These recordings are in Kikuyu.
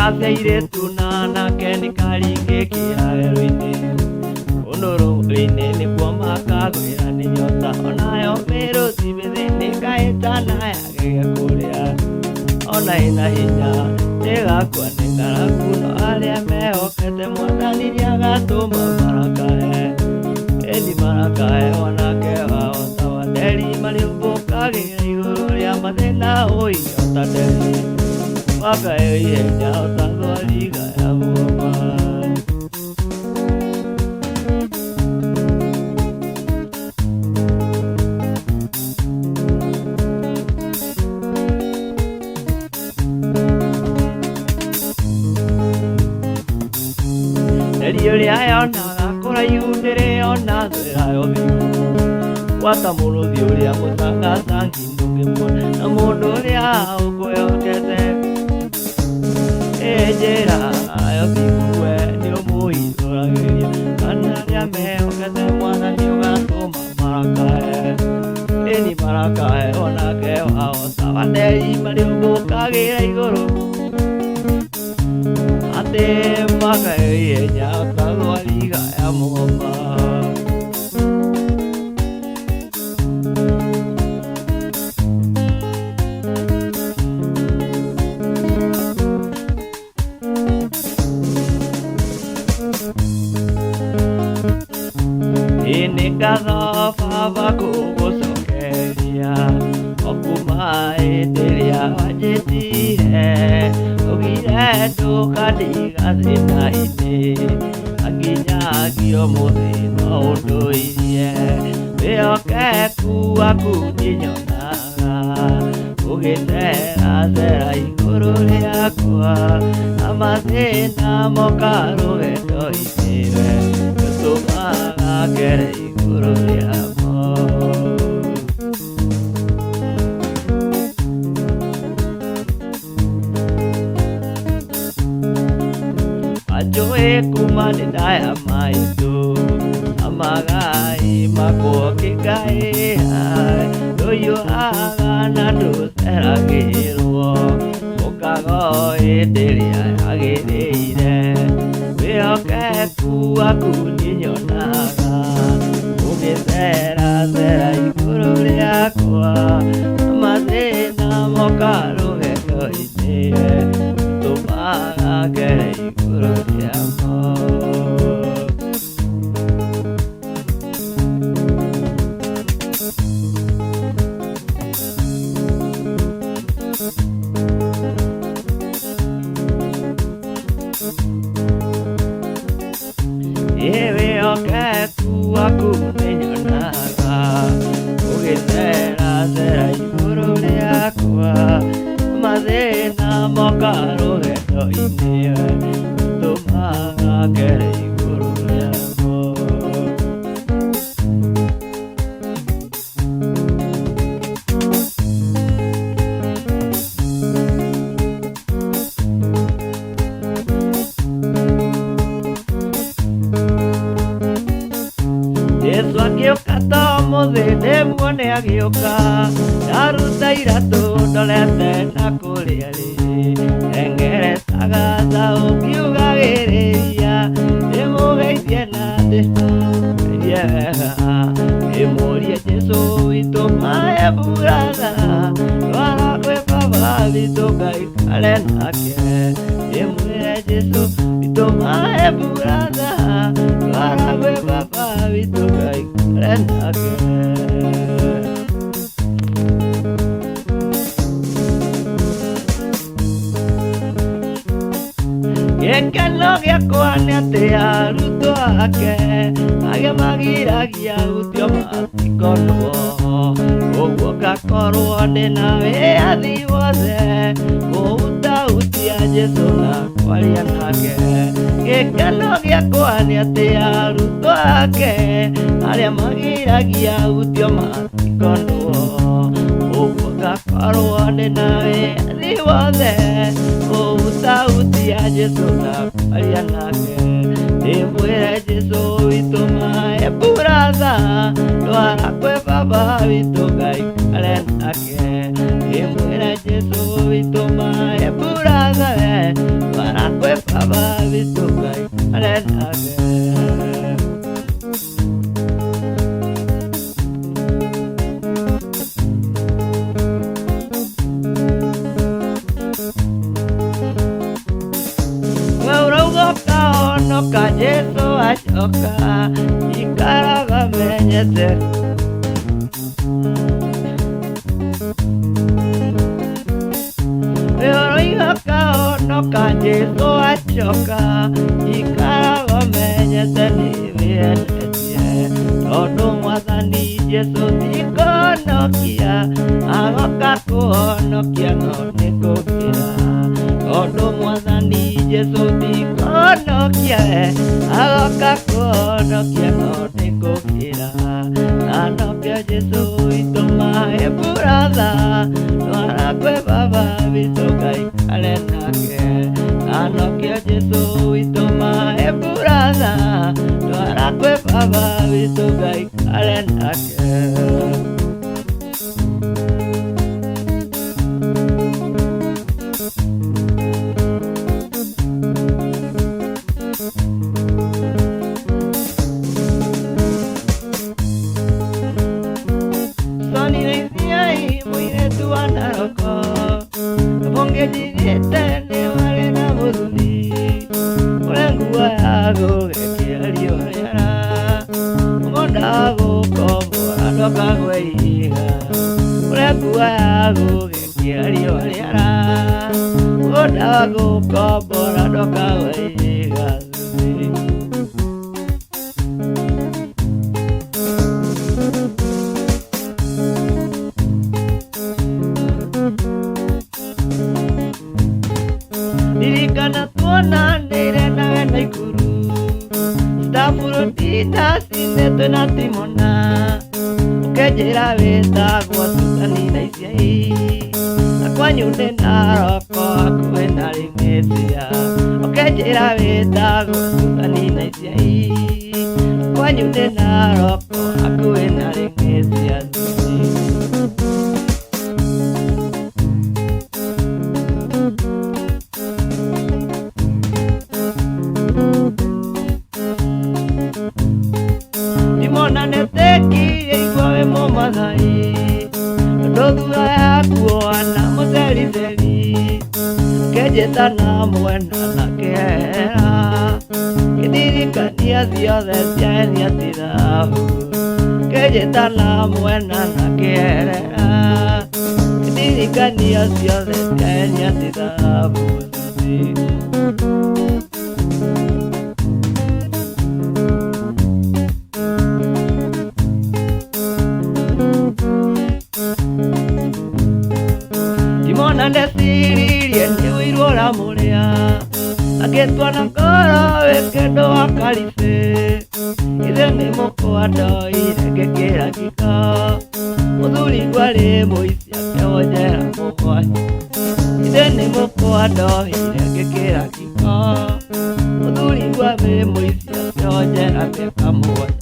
Kabe airĩtu na anake nĩkaringĩkĩra werũ-inĩ, ũnũrũ-inĩ nĩkuo makagwĩra nĩ nyota, onayo mĩrũthi mĩthĩ nĩkaĩtana yage gĩa kũrĩa, ona ĩna hinya nĩgakua nĩ ng'aragu, no arĩa mehokete Mwathani nĩagatũma marakae, ĩni marakae wanake wao ta wa nderi, marĩũmbũkagĩra igũrũ rĩa mathĩna ũi o ta nderi, makae ihenya o ta thwariga ya mũgoma. Nderi ũrĩa yonaga kũraihu ndĩrĩona thũ yayo thingu, gwata mũrũthi ũrĩa mũtangatangi ndũngĩmuona, na mũndũ ũrĩa ũkwĩhokete ĩ njĩra yo thingu we nĩũmũhithũragĩria, kana arĩa mehokete Mwathani ũgatũma marakae, ĩni marakae onake wao ta wa nderi, marĩũmbũkagĩra igũrũ atĩ makae ihenya ta thwariga ya mũgoma. Ĩ nĩ ngatho Baba gũgũcokeria o kuma hĩndĩ ĩrĩa wanjĩtire, augire ndũkandiga thĩna-inĩ, nginyagia ũmũthĩ no ũndũirie, wĩhokeku waku ndinyonaga ũgĩceracera igũrũ rĩakwa, na mathĩna moka rũgendo-inĩ we nĩũtũmaga ngere igũrũ rĩamo. Wanjũĩ kuma ndĩ ndaya maitũ, na magai makwo ngĩngaĩra, ndũhiũhaga na ndũceragĩrwo, ũkaga o hĩndĩ ĩrĩa yagĩrĩire, wĩhokeku waku nĩnyonaga ũgĩceracera igũrũ rĩakwa, na mathĩna moka rũgendo-inĩ ũtũmaga ngere igũrũ rĩamo. Ĩ wĩhokeku waku nĩnyonaga ũgĩceracera igũrũ rĩakwa, mathĩna moka rũgendo-inĩ ũtũmaga ngere igũrũ rĩamo. Jesũ agĩũka to mũthĩ ndĩmuone agĩũka, ndaruta iratũ ndorete na kũrĩa rĩ, engeretaga thaũ ngiugagĩrĩria, ndĩmũgeithie na ndĩmũgeithie wega, ndĩmũrie Jesũ witũ mahe buratha, ndwara kwĩ Baba witũ ngaikare nake, ndĩmwĩre Jesũ witũ mahe buratha, ndwara kwĩ Baba witũ ngaikare nake. Gĩkeno gĩakwa nĩ atĩ arutwo ake arĩa magiragia hutio matikonwo, ũguo ngakorwo ndĩna wĩyathi wothe kũhutahutia Jesũ na kwaria nake. Gĩkeno gĩakwa nĩ atĩ arutwo ake arĩa magiragia hutio matikonwo, ũguo ngakorwo ndĩna wĩyathi wothe kũhutahutia Jesũ na kwaria nake. Ndĩmwĩre Jesũ witũ mahe buratha, ndwara kwĩ Baba witũ ngaikare nake, ndĩmwĩre Jesũ witũ mahe buratha we, ndwara acoka, ikaraga menyete. Wĩũroiga kahonoka Jesũ acoka, ikaraga ũmenyete nĩwĩendetie. Tondũ Mwathani Jesũ ti kũhonokia, agoka kũhonokia no nĩ kũgĩra. Tondũ Mwathani Jesũ ti kũhonokia, agoka kũhonokia no nĩ kũgĩra. Na nokĩo Jesũ witũ mahe buratha, twara kwĩ Baba witũ ngaikare nake. Na nokĩo Jesũ witũ mahe buratha, twara kwĩ Baba witũ ngaikare nake. Sonirithia mũirĩtu wa Naroko, bũngĩnjirĩte nĩ warĩ na mũthuri, ũrĩa nguo yagũgĩkĩra riũa rĩara, mũgũnda gũkombora ndũkagwe ihiga, ũrĩa nguo yagũgĩkĩra riũa rĩara, mũgũnda gũkombora ndũkagwe ihiga. Ririkana tuonanĩire nawe Naikuru, Staff cinetwe na Timona, ũkĩnjĩra wĩtagwo Susan na Iciai, na kwanyu nĩ Naroko hakuhĩ na Rĩng'ĩtia. Ũkĩnjĩra wĩtagwo Susan na Iciai, na kwanyu nĩ Naroko hakuhĩ na Rĩng'ĩtia. Timona nĩtĩkirie igua wĩ Mũmathai, tondũ thura yakuo na mũcericeri, akĩnjĩta na mwena na kĩehera, kĩndirikania ciothe ciaenia ti thahu. Akĩnjĩta na mwena na kĩehera, kĩndirikania ciothe ciaenia ti thahu. Timona ndeciririe nĩ ũiru ũramũrĩa, akĩtua na ngoro wĩ kĩndũ wa karibĩ, ithe nĩ mũkwa ndoire ngĩkĩra ngiko, mũthuri gwarĩ mũici akĩohwo njera mũgwanja. Ithe nĩ mũkwa ndoire ngĩkĩra ngiko, mũthuri gwarĩ mũici akĩohwo njera mĩaka mũgwanja.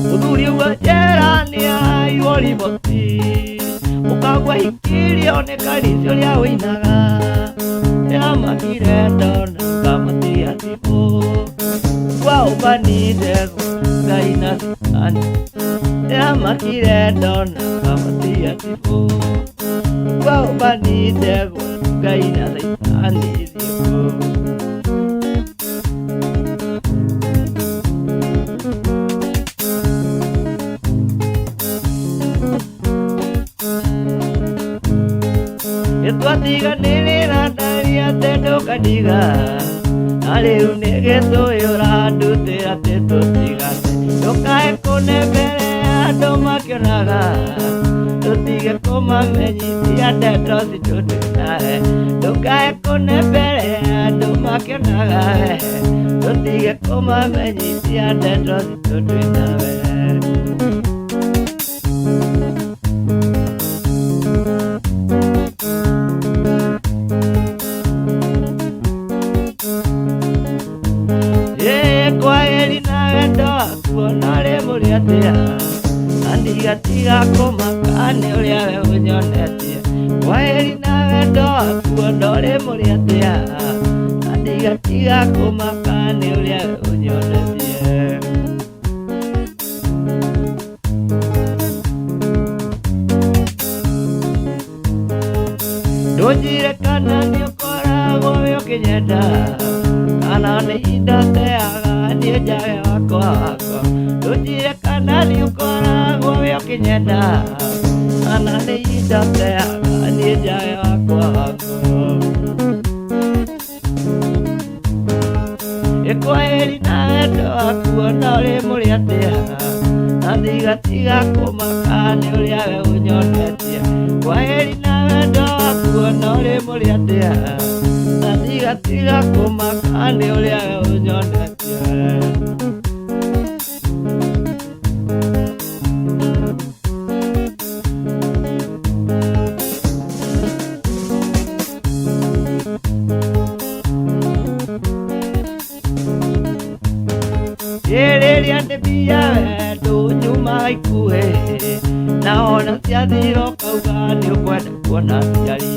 Mũthuri ũguo njera nĩaheirwo riboti, ũkagua hikirio nĩ karisi ũrĩa ũinaga, ndĩramakire ndona ngamatia thimũ, kwa ũbanire Ngai na Citani. Ndĩramakire ndona ngamatia thimũ, kwa ũbanire Ngai na Citani thimũ. Nĩtwatiganĩrĩra ndaria atĩ ndũkandiga, na rĩu nĩ gĩtũĩ ũrandutĩra atĩ tũtigane. Ndũkae kũne mbere ya andũ makĩonaga, tũtige kũmamenyithia ndeto citũ twĩ nawe. Ndũkae kũne mbere ya andũ makĩonaga, tũtige kũmamenyithia ndeto citũ twĩ nawe. Kwaheri na wendo waku ona rĩ mũrĩ atĩa, na ndigatiga kũmaka nĩ ũrĩa we ũnyonetie. Kwaheri na wendo waku ona rĩ mũrĩ atĩa, na ndigatiga kũmaka nĩ ũrĩa we ũnyonetie. Kana nĩ ihinda teaga niĩ njage wakwa wakwa. Ndũnjĩre kana nĩ ũkoragwo wĩ ũkĩnyenda. Kana nĩ ihinda teaga niĩ njage wakwa wakwa. Kwaheri na wendo waku ona ũrĩ mũrĩ atĩa. Na ndigatiga kũmaka nĩ ũrĩa we ũnyonetie. Kwaheri na wendo waku ona ũrĩ mũrĩ atĩa. Na ndigatiga kũmaka nĩ ũrĩa we ũnyonetie. Rĩrĩa ndĩmbia wendo nyuma ikuhĩ. Na ona ciathira ũkauga nĩ ũkwenda kuona aciari.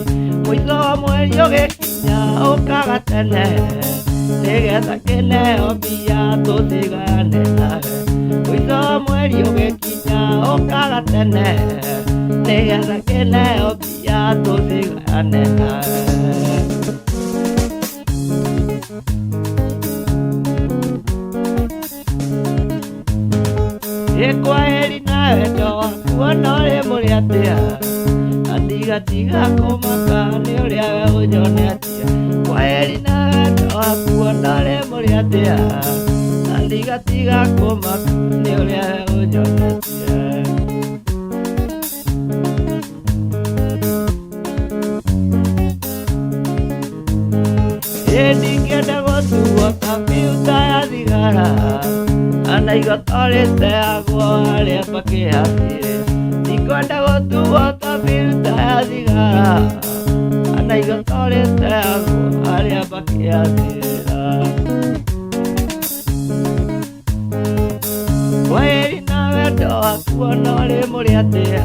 Mũico wa mweri ũgĩkinya ũkaga tene. Nĩgetha kĩneo mbia tũcigayane nawe. Mũico wa mweri ũgĩkinya ũkaga tene. Nĩgetha kĩneo mbia tũcigayane nawe. Kwaheri na wendo waku ona ũrĩ mũrĩ atĩa. Na ndigatiga kũmaka nĩ ũrĩa we ũnyonetie. Kwaheri na wendo waku ona ũrĩ mũrĩ atĩa. Na ndigatiga kũmaka nĩ ũrĩa we ũnyonetie. Ndingĩenda gũtuo ta miuta ya thigara. Ana igoto rĩteagwo harĩa bakĩhatire. Ndikwenda gũtuo ta miuta ya thigara. Ana igoto rĩteagwo harĩa bakĩhatira. Kwaheri na wendo waku ona ũrĩ mũrĩ atĩa.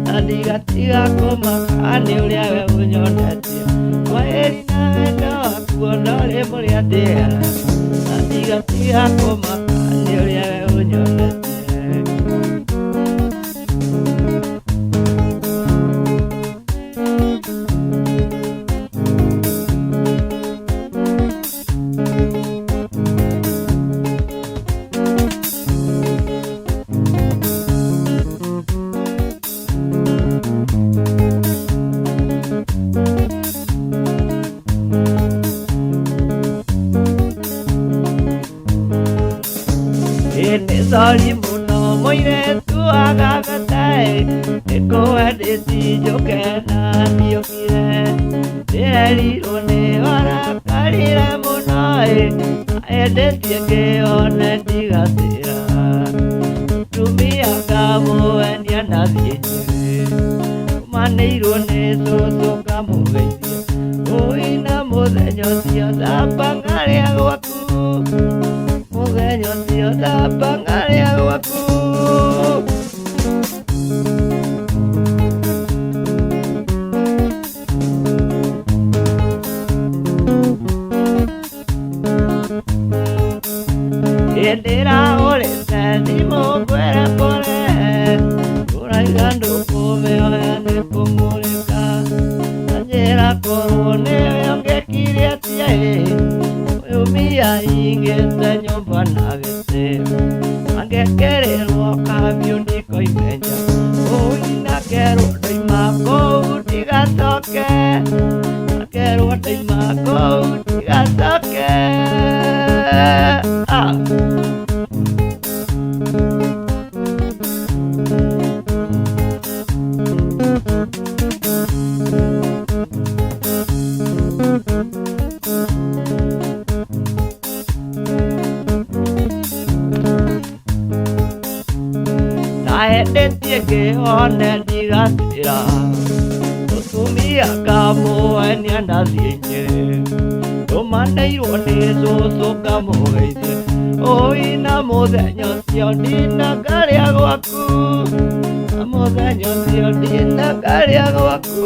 Na ndigatiga kũmaka nĩ ũrĩa we ũnyonetie. Kwaheri na wendo waku ona ũrĩ mũrĩ atĩa. Na ndigatiga kũmaka nĩ ũrĩa we ũnyonetie. Nĩ sori mũno mũirĩtu wa gabete. Nĩkũwendeti njũke na ndiũkire. Ndĩrerirwo nĩ warakarire mũno ĩ. Endetie ngĩone ndigatĩra. Mũtumia ngamũenia na thiĩ Nyĩrĩ. Ũmanĩirwo nĩ cũcũ ngamũgeithie. Ũi na mũthenya ũcio ndambangarĩa gwaku. Mũthenya ũcio ndambangarĩa gwaku. Ndĩrahũrĩte thimũ ngwĩre pole. Ũrauga ndũkũmĩoya nĩ kũng'ũrĩka. Ta njĩra korwo nĩwe ũngĩkire atĩa ĩ. Ũyũ mbia aingĩte nyũmba na gĩtĩ. Angĩkĩrĩrwo kambiũ ndikoimenya. Ũi na kerwo ndoima kũu ndigacoke. Akerwo ndoima kũu ndigacoke. Ah. Ndaendetie ngĩone ndigatĩra. Mũtumia ngamũenia na thiĩ Nyĩrĩ. Ndũmanĩirwo nĩ cũcũ ngamũgeithie. Ũi na mũthenya ũcio ndinangarĩa gwaku. Na mũthenya ũcio ndinangarĩa gwaku.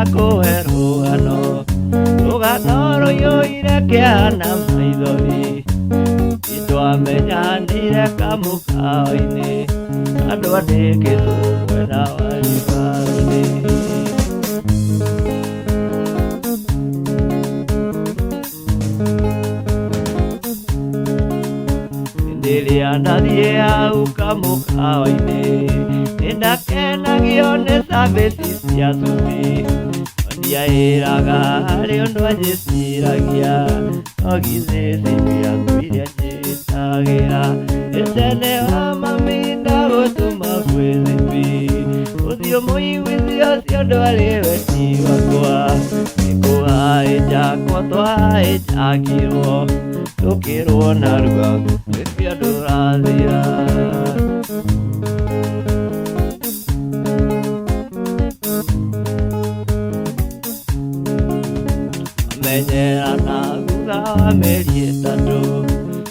Ngakũhe rũgano, rũgano rũiyũire kĩeha na maithori. Nĩtwamenyanire kamũkawa-inĩ, andũ andĩkĩtwo mwena wa Libaroni. Hĩndĩ ĩrĩa ndathiĩ hau kamũkawa-inĩ, nĩndakenagio nĩ service cia Susi. No ndiaĩraga harĩ ũndũ anjĩciragia, no githĩ cibiaku iria njĩtagĩra. Ĩtene wa mami ndagũtũma gwĩ Zipi, ũthiĩ ũmũiguithie ũcio ndwarĩ wendi wakwa. Nĩkũhaĩnjakwo twahaĩnjakirwo, tũkĩrwo narua twĩke ũndũ ũrathira. Twamenyerana thutha wa mĩeri ĩtatũ,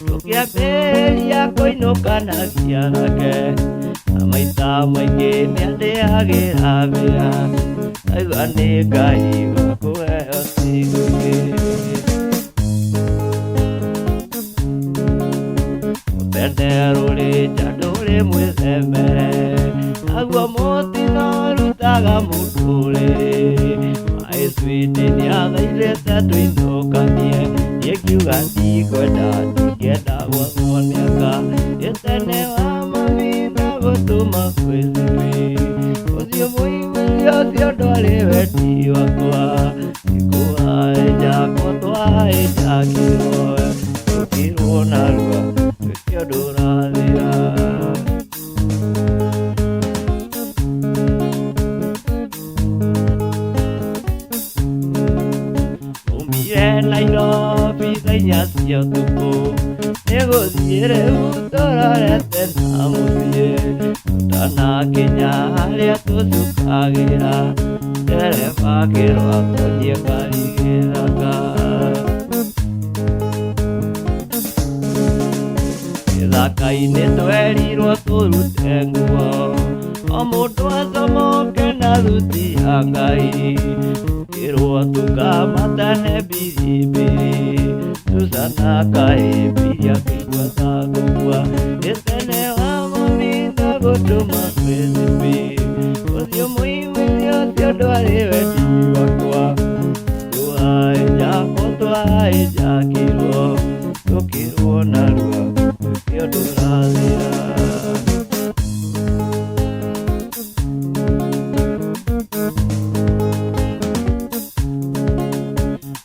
tũkĩambĩrĩria kũinũkanagia nake. Na maita maingĩ nĩandĩhagĩra mbĩa, ndaigua nĩ Ngai wa kũheo ciĩgwĩkĩ. Mũtene rũrĩ nja ndũrĩ mwĩthemere, naguo mũtino ũrutaga mũtũrĩre. Maĩ switi nĩathaithĩte tũinũkanie, niĩ ngiuga ndikwenda, ndingĩenda gwathwo nĩ aka. Ĩtene wa mami ndagũtũma gwĩ Zipi, ũthiĩ ũmũiguithie ũcio ndwarĩ wendi wakwa. Nĩkũhaĩnjakwo twahaĩnjakirwo, tũkĩrwo narua twĩke ũndũ ũrathira. Twaumire Nairobi thaa inya cia ũtukũ, nĩgũthiĩ rĩu tũrorete na mũciĩ. Tũtanakinya harĩa tũcukagĩra, ndereba akĩrwo atonyie ngari gĩthaka. Gĩthaka-inĩ twerirwo tũrute nguo, o mũndũ acomoke na thuti ya Ngai. Tũkĩrwo tũkamatane mbirimbiri, Susana akahĩmbĩria akĩigua ta ngũkua. Ĩtene wa mami ndagũtũma gwĩ Zipi, ũthiĩ ũmũiguithie ũcio ndwarĩ wendi wakwa. Tũhaĩnjakwo twahaĩnjakirwo, tũkĩrwo narua twĩke ũndũ ũrathira.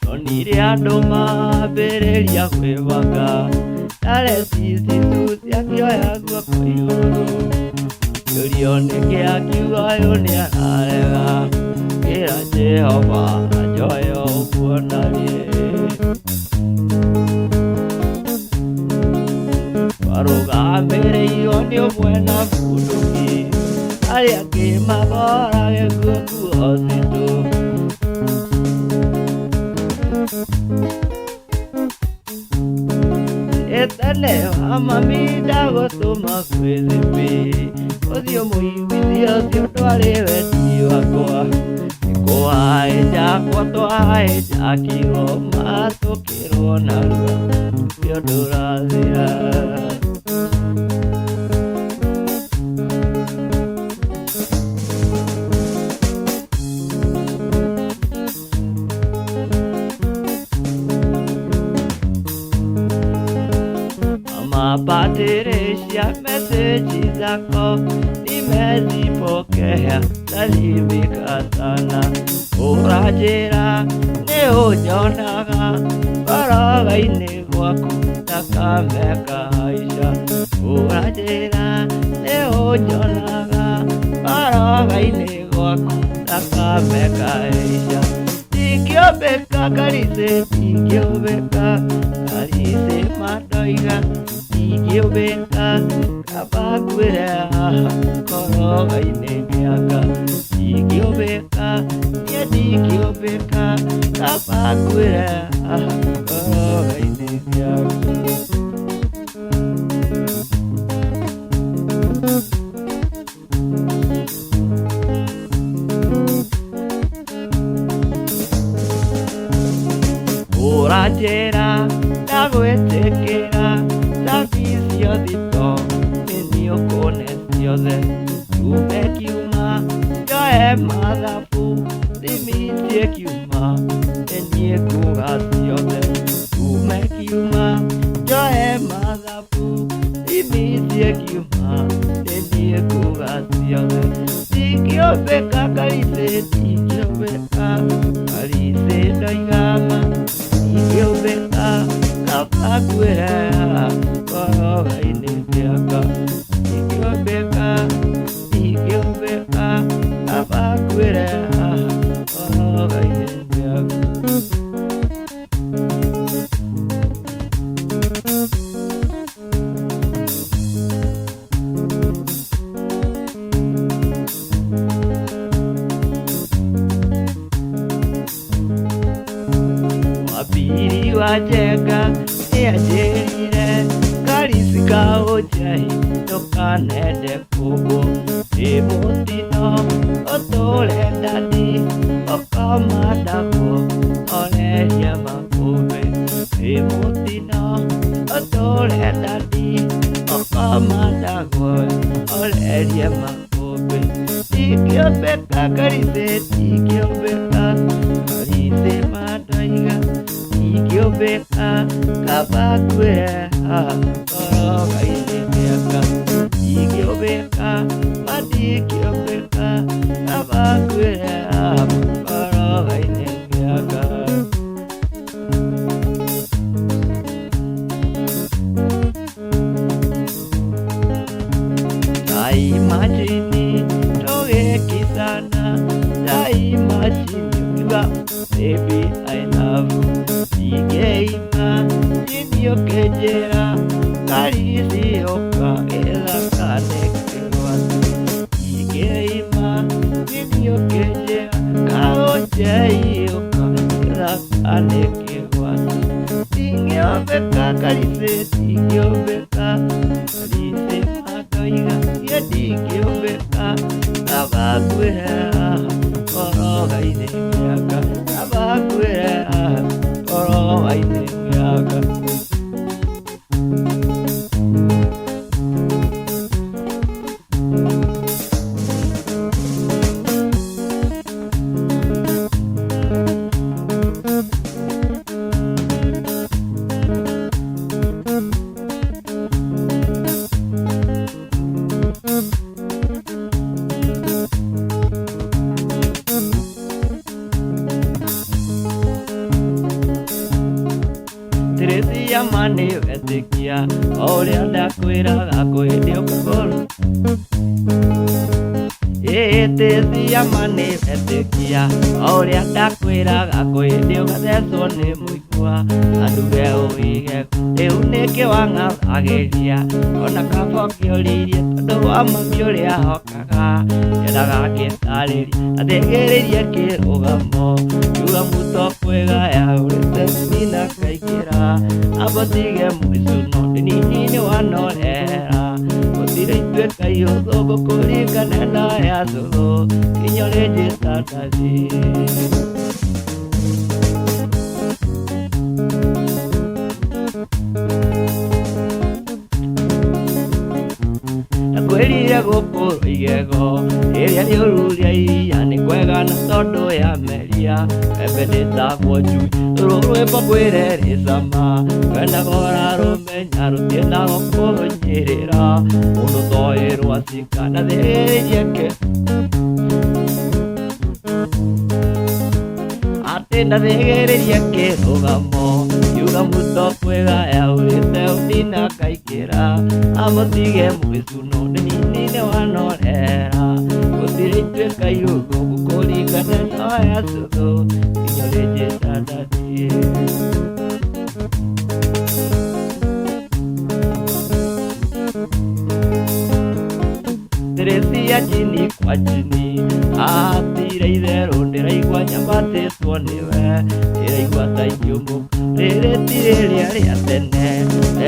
Ndonire andũ mambĩrĩria kwĩbanga, ndarecici Susi akĩoya guoko igũrũ. Akĩũrio nĩkĩ akiuga ũyũ nĩararega, ngĩra Jehova anjoe ũguo ndariĩ. Twarũgamĩrĩirwo nĩ ũmwe na bunduki, arĩa angĩ mahorage nguo nguo citũ. Ĩtene wa mami ndagũtũma gwĩ Zipi, ũthiĩ ũmũiguithie ũcio ndwarĩ wendi wakwa. Nĩkũhaĩnjakwo twahaĩnjakirwo, matũkĩrwo narua twĩke ũndũ ũrathira. Mabadilisha meseji zako nimezipokea, salimika sana. Ũranjĩra nĩũnyonaga ngoro-inĩ gwaku thakame ĩkahaica. Ũranjĩra nĩũnyonaga ngoro-inĩ gwaku thakame ĩkahaica. Ndingĩũmbĩka Karĩcĩ, ndingĩũmbĩka Karĩcĩ mandoiga, ndingĩũmbĩka kaba nguĩre haha ngoro-inĩ mĩaka. Ndingĩũmbĩka niĩ ndingĩũmbĩka kaba nguĩre haha ngoro-inĩ mĩaka. Wanjĩra ndagwĩtĩkĩra cabi cio thito nĩ ũkũne ciothe tume kiuma njoe mathabu thimitie kiuma nĩ niĩ nguga ciothe tume kiuma njoe mathabu thimitie kiuma nĩ niĩ nguga ciothe ndingĩombĩka karicĩ ndingĩombĩka karicĩ ndoigama ndingĩombĩka kaba kwĩreha ngoroga-inĩ kĩaka ndingĩombĩka ndingĩombĩka kaba kwĩreha ngoroga-inĩ kĩaka. Wapiri wa Njenga nĩanjĩrire karisi kaũnjei ndũkanende kũgwo ndĩ mũtino ũtũre ndadi ũkomandagwo oreria makũmbĩ ndĩ mũtino ũtũre ndadi ũkomandagwo oreria makũmbĩ ndingĩombĩka karicĩ ndingĩombĩka karicĩ mandoiga ndingĩombĩka kaba kwĩreha ngoroga-inĩ kĩaka ndingĩombĩka ma ndingĩombĩka kaba kwĩreha ngoroga-inĩ kĩaka. Ndaimajini tũgĩkicana ndaimajini ũkiuga baby I love you ndingĩima jini ũkĩnjĩra karisi ũka gĩthaka nĩ kĩgwati ndingĩima jini ũkĩnjĩra kaũnjei ũka gĩthaka nĩ kĩgwati ndingĩombĩka karicĩ ndingĩombĩka karicĩ mandoiga niĩ ndingĩombĩka kaba kwĩreha ngoroga-inĩ kĩaka kaba kwĩreha ngoroga-inĩ kĩaka. Tirĩcia ma nĩ wetĩkia o ũrĩa ndakwĩraga kwĩndĩ ũkũrũ ĩtĩcia ma nĩ wetĩkia o ũrĩa ndakwĩraga kwĩndĩ ũgathecwo nĩ mũigua anduge ũige rĩu nĩkĩ wang'athagĩria ona kaba ũkĩũririe tondũ wa mami ũrĩa hokaga nyendaga ngĩtarĩria athĩgĩrĩrie kĩrũgamo kiuga muto kwĩgaya ũrĩte nina kaingĩra ambotige mũicuno ndĩnini-inĩ wanorera gũtirĩ ituĩka ihũthũ kũringana na ya cũrũ kinya ũrĩnjĩta ndathi. Ndakwĩrire gũkũ igego rĩrĩa rĩũru rĩa iria nĩ kwega na tondũ ya meria embe ndĩtagwo njui rũrũ rwĩmbo ngwĩre rĩ cama rwendaga ũrarũmenya rũtiendaga kũnyĩrĩra mũndũ toĩ rwacika na thĩgĩrĩrie ke atĩ ndathĩgĩrĩrie kĩrũgamo kiuga muto kwĩgaya ũrĩte ũnina kaingĩra amũtige mũgĩcuno ndĩnini-inĩ wanorera gũtirĩ ituĩka ihũthũ gũkũringana na ya cũrũ kinya ũrĩnjĩta ndathi. Tirĩcia njini kwa njini atire itherũ ndĩraigua nyambatĩtwo nĩwe ndĩraigua ta ingĩũmbũka rĩrĩ ti rĩrĩa rĩa tene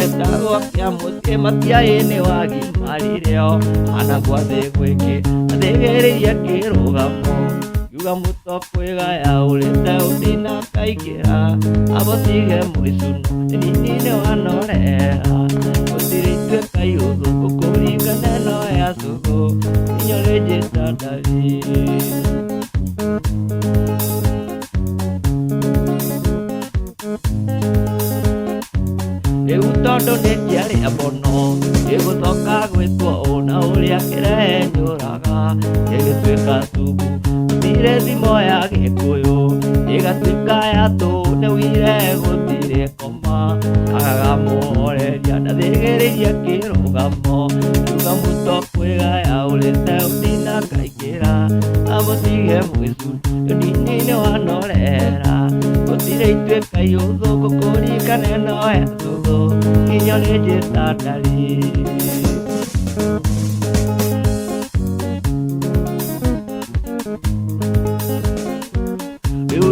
etagwo kĩa mũciĩ matiaĩ nĩ wagimarire o ana gwathĩ gwĩkĩ athĩgĩrĩrie kĩrũgamo. Ngiuga mũtokwĩgaya ũrĩte ũndina kaingĩra abotige mũicuno nini wanorera gũtirĩ ituĩka iũthũkũ kũringana no ya cũcũ inyorĩnjĩta ndari. Rĩu tondũ nĩ kĩarĩ mbono gĩgũcoka gwĩtwo ũũ na ũrĩa kĩrenyũraga gĩgĩtuĩka tungu gũtirĩ thimo ya Gĩkũyũ ĩgatuĩka ya tũũ nĩwire gũtirĩ koma agagamũhoreria ndathĩgĩrĩirie kĩrũgamo ngiuga mũtokwĩgaya ũrĩte ũndina kaingĩra amũtige mũicuno nini wanorera gũtirĩ ituĩka iũthũkũ kũringana no ya cũcũ inyorĩnjĩta ndari.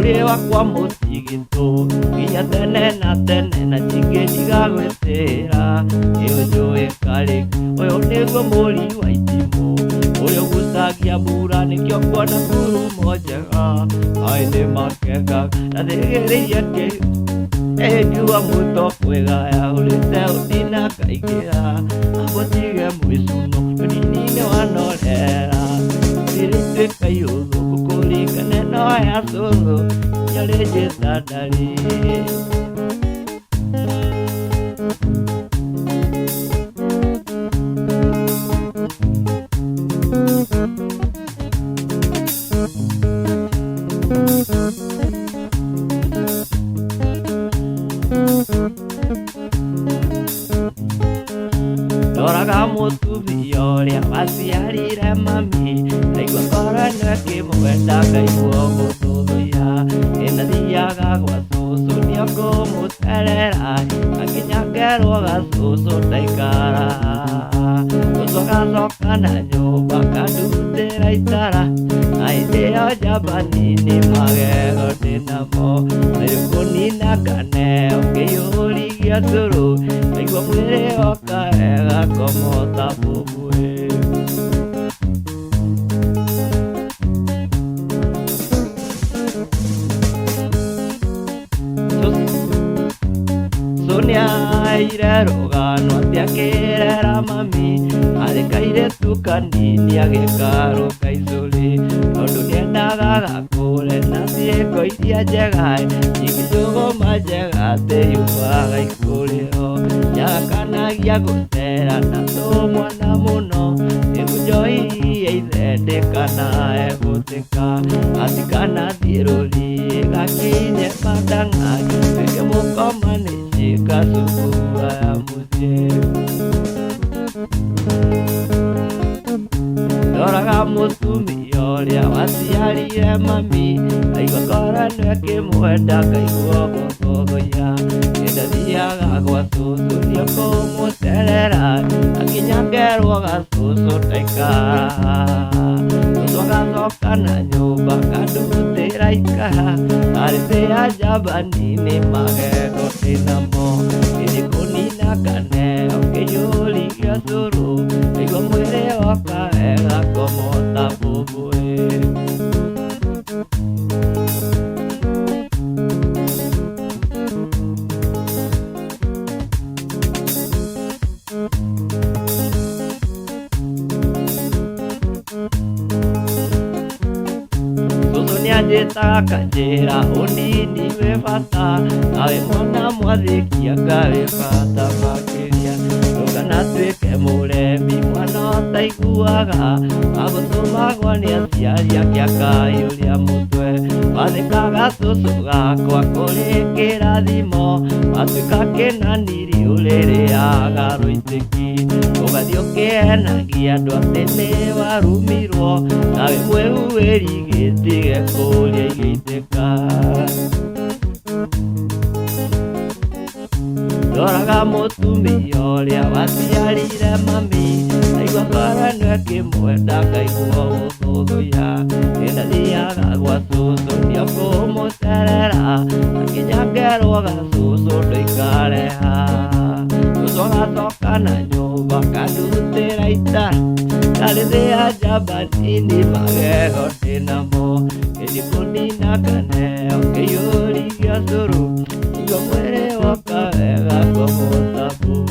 Rĩu wakwa mũtigitũ nginya tene na tene na ndingĩtiga gwĩtĩra nĩũnjũĩ karĩ ũyũ nĩguo mũri wa itimũ ũrĩa ũgucagia mbura nĩkĩo kuona ngurumo njega maĩ nĩmakengaga ndathĩgĩrĩirie ngiuga mũtokwĩgaya ũrĩte ũndina kaingĩra amũtige mũicuno nini wanorera gũtirĩ ituĩka iũthũkũ kũringana no ya cũcũ inyorĩnjĩta ndari. Ndoraga mũtumia ũrĩa waciarire mami ndaigua ngoro ĩno ĩkĩmwenda ngaigua gũthũthũya ĩnathiaga gwa cũcũ nĩekũmũcerera akinya ngerwo gacũcũ ndaikara cũcũ agacoka na nyũmba akandutĩra itara na hĩndĩ ĩyo njamba nini magego ndĩnamo kũnina nganeo ngĩiyũrigia ndũrũ ngaigua mwĩrĩ woka wega ngomota bũbũĩ. Nĩaheire rũgano atĩ akĩrera mami arĩ kairĩtu kanini agĩkarũka icũrĩ tondũ nĩendaga gakũre na ciĩko iria njega nyingĩ njũgũma njega atĩ yumaga ikũrĩro nĩakanagia gũcera na tũmwana mũno nĩguo njohi ya ithe ndĩkanae gũtĩka atikanathiĩ rũriĩ gakinye matang'a tuĩke mũkoma nĩciĩka cukuru ya mũciĩ. Ndoraga mũtumia ũrĩa waciarire mami ngaigua ngoro ĩno ĩkĩmwenda ngaigua gũthũthũya ndathiaga gwa cũcũ nĩekũmũcerera akinya ngerwo gacũcũ ndaikara cũcũ agacoka na nyũmba akandutĩra ikara arĩthĩ ya njamba nini magego ndĩnamo ĩrĩ kũnina nganeo ngĩiyũrigia cũrũ ngaigua mwĩrĩ woka wega ngomota bũbũĩ. Cũcũ nĩanjĩtaga akanjĩra ũnini wĩ bata nawe mwana mwathĩki anga wĩ bata makĩria ndũkanatuĩke mũremi mwana ũtaiguaga agũtũmagwo nĩ aciari ake akaiyũria mũtwe wathĩkaga cũcũ gakwa kũrĩ kĩrathimo watuĩka kĩnaniri ũrĩrĩaga rũitĩki ũgathiĩ ũkĩhenagia andũ atĩ nĩwarumirwo nawe mwĩhuĩri gĩtige kũrĩa igĩitĩka. Ndoraga mũtumia ũrĩa waciarire mami ndaigua ngoro ĩno ĩkĩmwenda ngaigua gũthũthũya ndathiaga gwa cũcũ nĩekũmũcerera akinya ngerwo gacũcũ ndũikare haha cũcũ agacoka na nyũmba akandutĩra itara ndarĩthĩ ya njamba nini magego ndĩnamo Gũthiĩ kũnina kaneo kĩiyũri gĩa cũrũ nĩguo mwĩrĩ woka wega comfortable.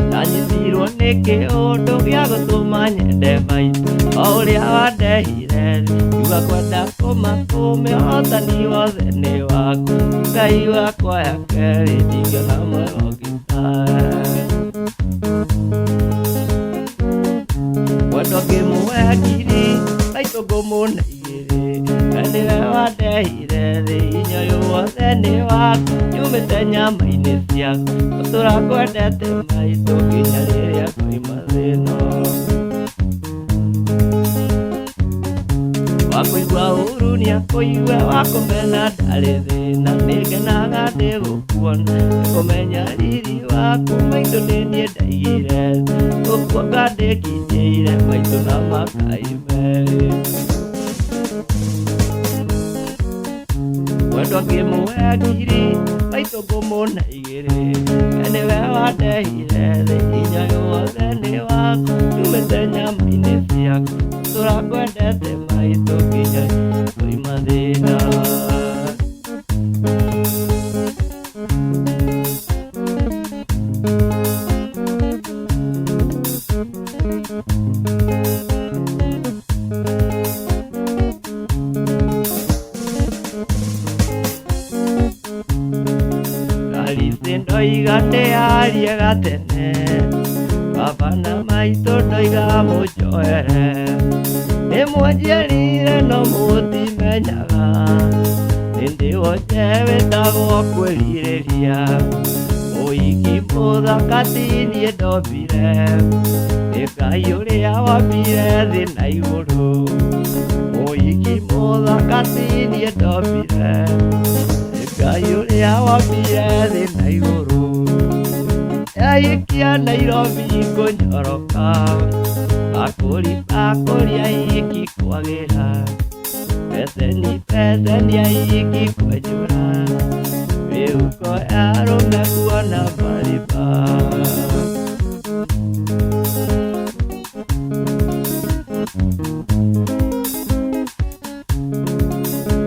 Ndanyitirwo nĩ kĩũndũ gĩa gũtũma nyende maitũ o ũrĩa wandehire thĩ ngiuga kwenda kũmakũmĩ ũhotani wothe nĩ waku Ngai wakwa ya kerĩ ndingĩona mwega ũngĩ tawe. Mwendwa ngĩmũhe ngiri maitũ ngũmũne igĩrĩ we nĩwe wandehire thĩ hinya ũyũ wothe nĩ waku nyumĩte nyama-inĩ ciaku gũtũra ngwendete maitũ nginya rĩrĩa ngoima thĩ-ĩno. Wakũigua ũru nĩakũigue wakũmena ndarĩ thĩna nĩngenaga ndĩgũkuona nĩkũmenya riri waku maitũ nĩ niĩ ndaigire gũkuonga ndĩkinyĩire maitũ na makai merĩ. Mwendwa ngĩmũhe ngiri maitũ ngũmũne igĩrĩ we nĩwe wandehire thĩ hinya ũyũ wothe nĩ waku nyumĩte nyama-inĩ ciaku gũtũra ngwendete maitũ nginya ngoima thĩna. Karisi ndoiga ndĩarie gatene baba na maitũ ndoiga mũnjohere nĩmwanjiarire no mũtimenyaga nĩ ndĩ wonje wĩtagwo kwĩrirĩria mũhiki mũthaka ti niĩ ndombire nĩ Ngai ũrĩa wombire thĩ na igũrũ mũhiki mũthaka ti niĩ ndombire nĩ Ngai ũrĩa wombire thĩ na igũrũ. Ahikia Nairobi kũnyoroka bakũri bakũri ahiki kwagĩra beceni beceni ahiki kwenjũra mĩhuko ya arũme kuona marima.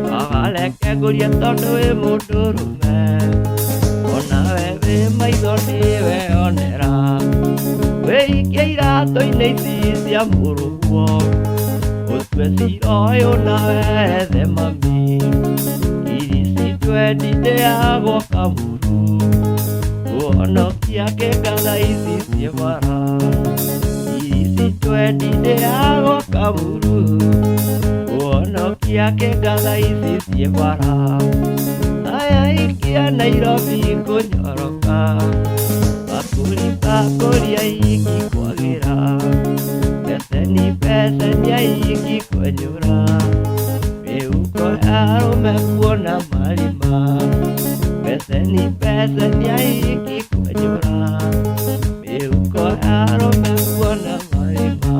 Baba reke ngũrie tondũ wĩ mũndũrũme onawe wĩ maitho nĩweyonera wĩikie iratũ-inĩ ici cia mũrũguo ũtue cira ũyũ nawe ethe mami ngiri citwendi ndĩagwo kamuru kũhonokia kĩngatha ici ciĩ bara ngiri citwendi ndĩagwo kamuru kũhonokia kĩngatha ici ciĩ bara. Aya ikia Nairobi kũnyoroka bakũri bakũri ahiki kwagĩra beceni beceni ahiki kwenyũra mĩhuko ya arũme kuona marima beceni beceni ahiki kwenyũra mĩhuko ya arũme kuona marima.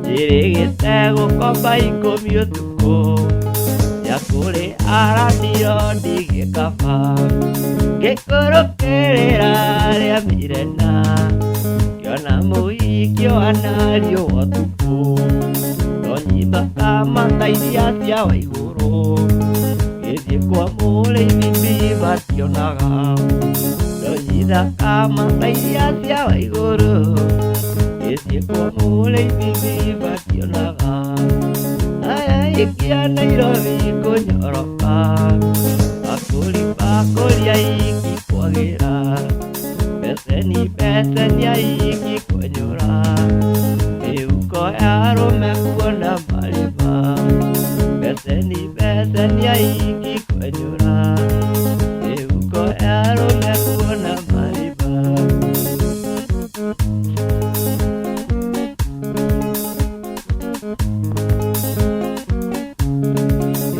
Njĩrĩgĩte gũkomba ikũmi ũtukũ ya kũrĩ arandio ndigĩkaba ngĩkũrũkĩrĩra rĩa mirena ngĩona mũhiki ũhana riũa ũtukũ ndonyimba kamata iria cia Waigũrũ ngĩthiĩ kwa mũrĩithi mbiba ndionaga ndonyitha kamata iria cia Waigũrũ ngĩthiĩ kwa mũrĩithi mbiba ndionaga. Aya ikia Nairobi kũnyoroka bakũri bakũri ahiki kwagĩra beceni beceni ahiki kwenyũra mĩhuko ya arũme kuona marima beceni beceni ahiki kwenyũra mĩhuko ya arũme kuona marima.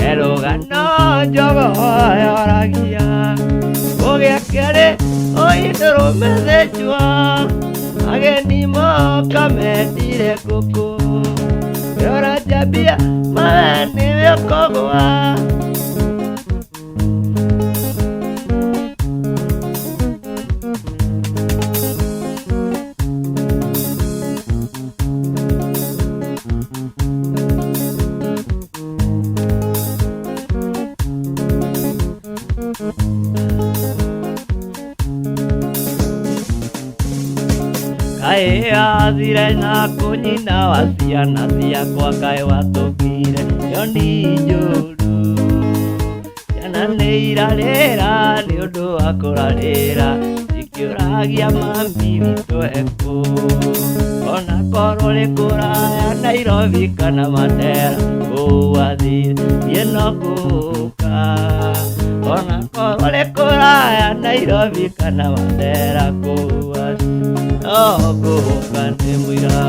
Erũgano njogo yoragia gũgĩakĩrĩ Njua, ageni moka mendire ngũkũ. Rora njambia mawe nĩwe ũkũgũa. Kaĩ athire na kũnyina wa ciana ciakwa, kaĩ watũkire nyoni njũru. Ciana nĩ irarĩra nĩ ũndũ wa kũrarĩra, cikĩũragia mami witũ ekũ. Ona korwo nĩ kũraya Nairobi kana Mandera, kũu athire niĩ no ngũka. Ona korwo nĩ kũraya Nairobi kana Mandera, kũu athire no ngũka nĩ mũira.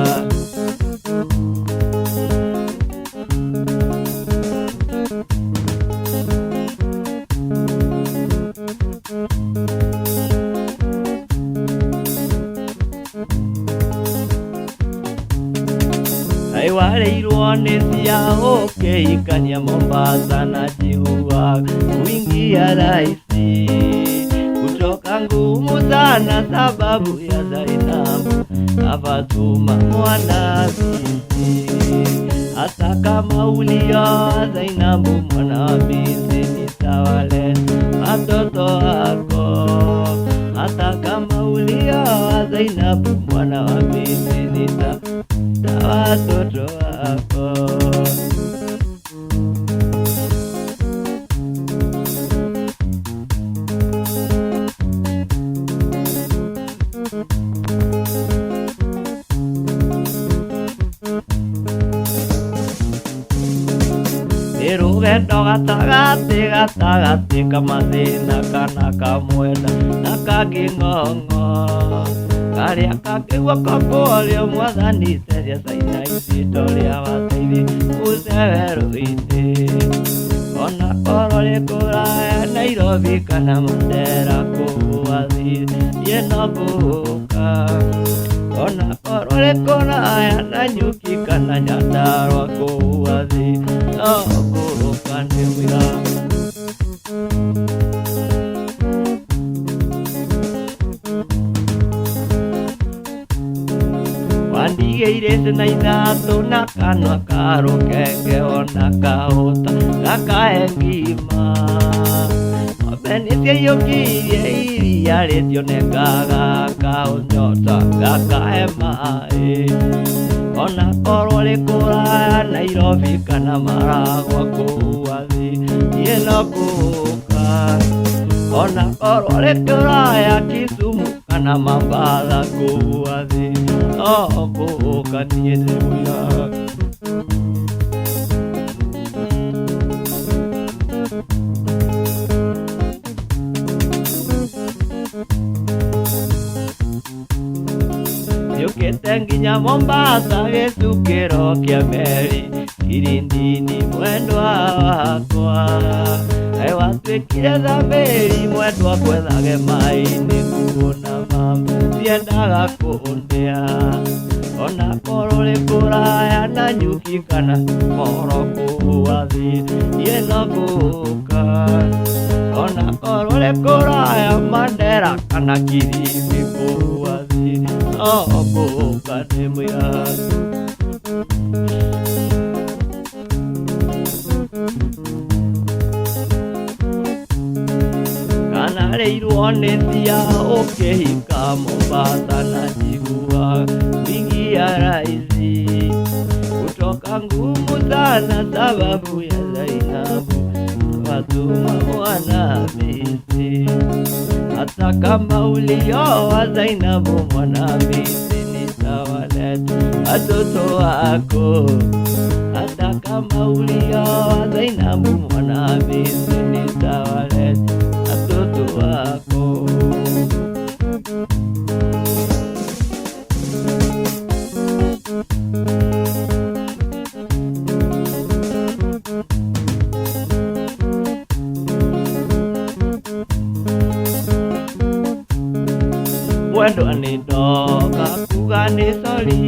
Kaĩ warĩirwo nĩ cia ũkĩhikania Mombasa na njigua kuingia rahisi, kutoka ngumu sana sababu ya Zainabu na Fatuma mwana binti. Hata kama ulioa Zainabu mwana binti, nitawaleta watoto wako. Hata kama ulioa Zainabu mwana wa binti, nitawaleta watoto wako. Nĩ rũgendo gatagatĩ gatagatĩ kamathĩna kana kamwena na kangĩ ng'ong'o, karĩa kangĩ guoko kũrĩo mwathani theria caina ici ũrĩa wateithie kuse werũ-inĩ. Ona korwo nĩ kũraya Nairobi kana Mandera, kũu athire niĩ no ngũka. Ona korwo nĩ kũraya Nanyuki kana Nyandarua, kũu athire no ngũka nĩ mũira. Wandigĩire ciana ithatũ na kanua ka rũkenge ona kahũta gakahe ngima. Ng'ombe nĩciaiyũkirie iria rĩtionekaga, kaũnyota gakahe maĩ. Ona korwo nĩ kũraya Nairobi kana Maragwa, kũu athire niĩ no ngũka. Ona korwo nĩ kũraya Kisumu kana Mombasa, kũu athire no ngũka niĩ ndĩ mũira. Njũkĩte nginya Mombasa gĩcukĩro kĩa meri Kilindini mwendwa wakwa. Kaĩ watuĩkire thamĩri mwendwa gwethage maĩ-inĩ nguona mama ciendaga kũndĩa. Ona korwo nĩ kũraya Nanyuki kana Moro, kũu athire niĩ no ngũka. Ona korwo nĩ kũraya Mandera kana Kilifi, kũu athire no ngũka nĩ mũira. Kana rĩirwo nĩ cia ũkĩhika Mombasa na njigua kuingia rahisi, kutoka ngumu sana sababu ya Zainabu Fatuma mwana Hamisi. Hata kama ulioa Zainabu mwana Hamisi, nitawaleta watoto wako. Hata kama ulioa Zainabu mwana Hamisi, nitawaleta watoto wako. Mwendwa nĩ Ndoka kuga nĩ sorry,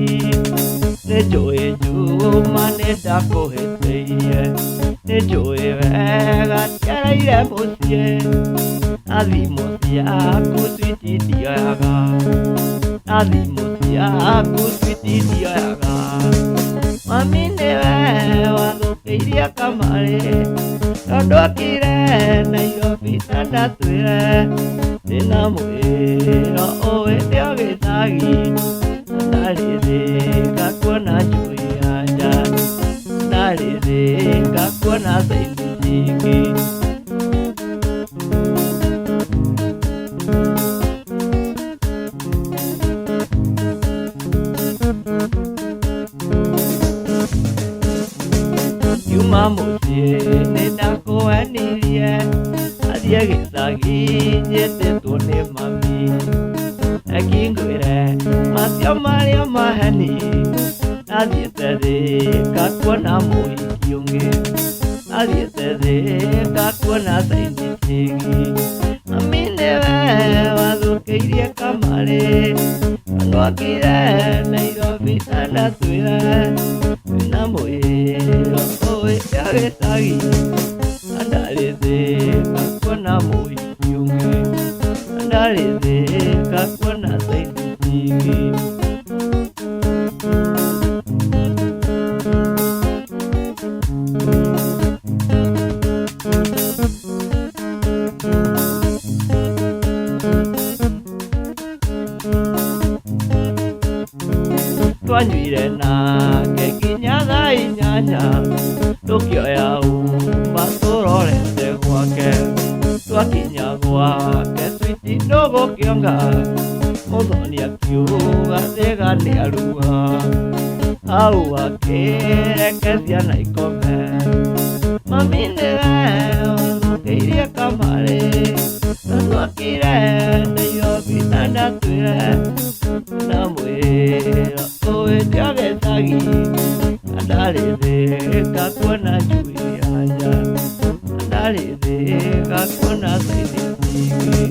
nĩ njũĩ njuma nĩ ndakũhĩtĩirie, nĩ njũĩ wega ndiaraire mũciĩ, na thimũ ciaku switi ndioyaga, na thimũ ciaku switi ndioyaga. Mami nĩwe wathũkĩirie kamarĩ, tondũ okire Nairobi na ndatwĩre, ndĩna mwĩra ũĩte o gĩcagi, ndarĩthĩka kuona njui ya nja, ndarĩthĩka kuona caini nyingĩ. Kiuma mũciĩ nĩndakũhenirie, athiĩ gĩcagi nyĩtĩtwo nĩ mami, akĩngwĩre macio marĩa maheni, athiĩte Thĩka kuona mũhiki ũngĩ, athiĩte Thĩka kuona caini njĩgi. Mami nĩwe wathũkĩirie kamarĩ, tondũ okire Nairobi na ndatwĩre, wĩna mwĩra ũĩte o gĩcagi, na ndarĩ Thĩka kuona mũhiki ũngĩ, na ndarĩ Thĩka kuona caini nyingĩ. Twanyuire nake nginya thaa inyanya, tũkĩoya uma tũrorete gwake, twakinya gwake switi ndũgũkĩonga, mũthoni akiuga Thĩka nĩaruga, hau akĩreke ciana ikome. Mami nĩwe wathũkĩirie kamarĩ, tondũ okire Nairobi na ndatwĩre, na mwĩra ũĩte o gĩcagi, na ndarĩ Thĩka kuona njui ya nja, na ndarĩ Thĩka kuona caini nyingĩ.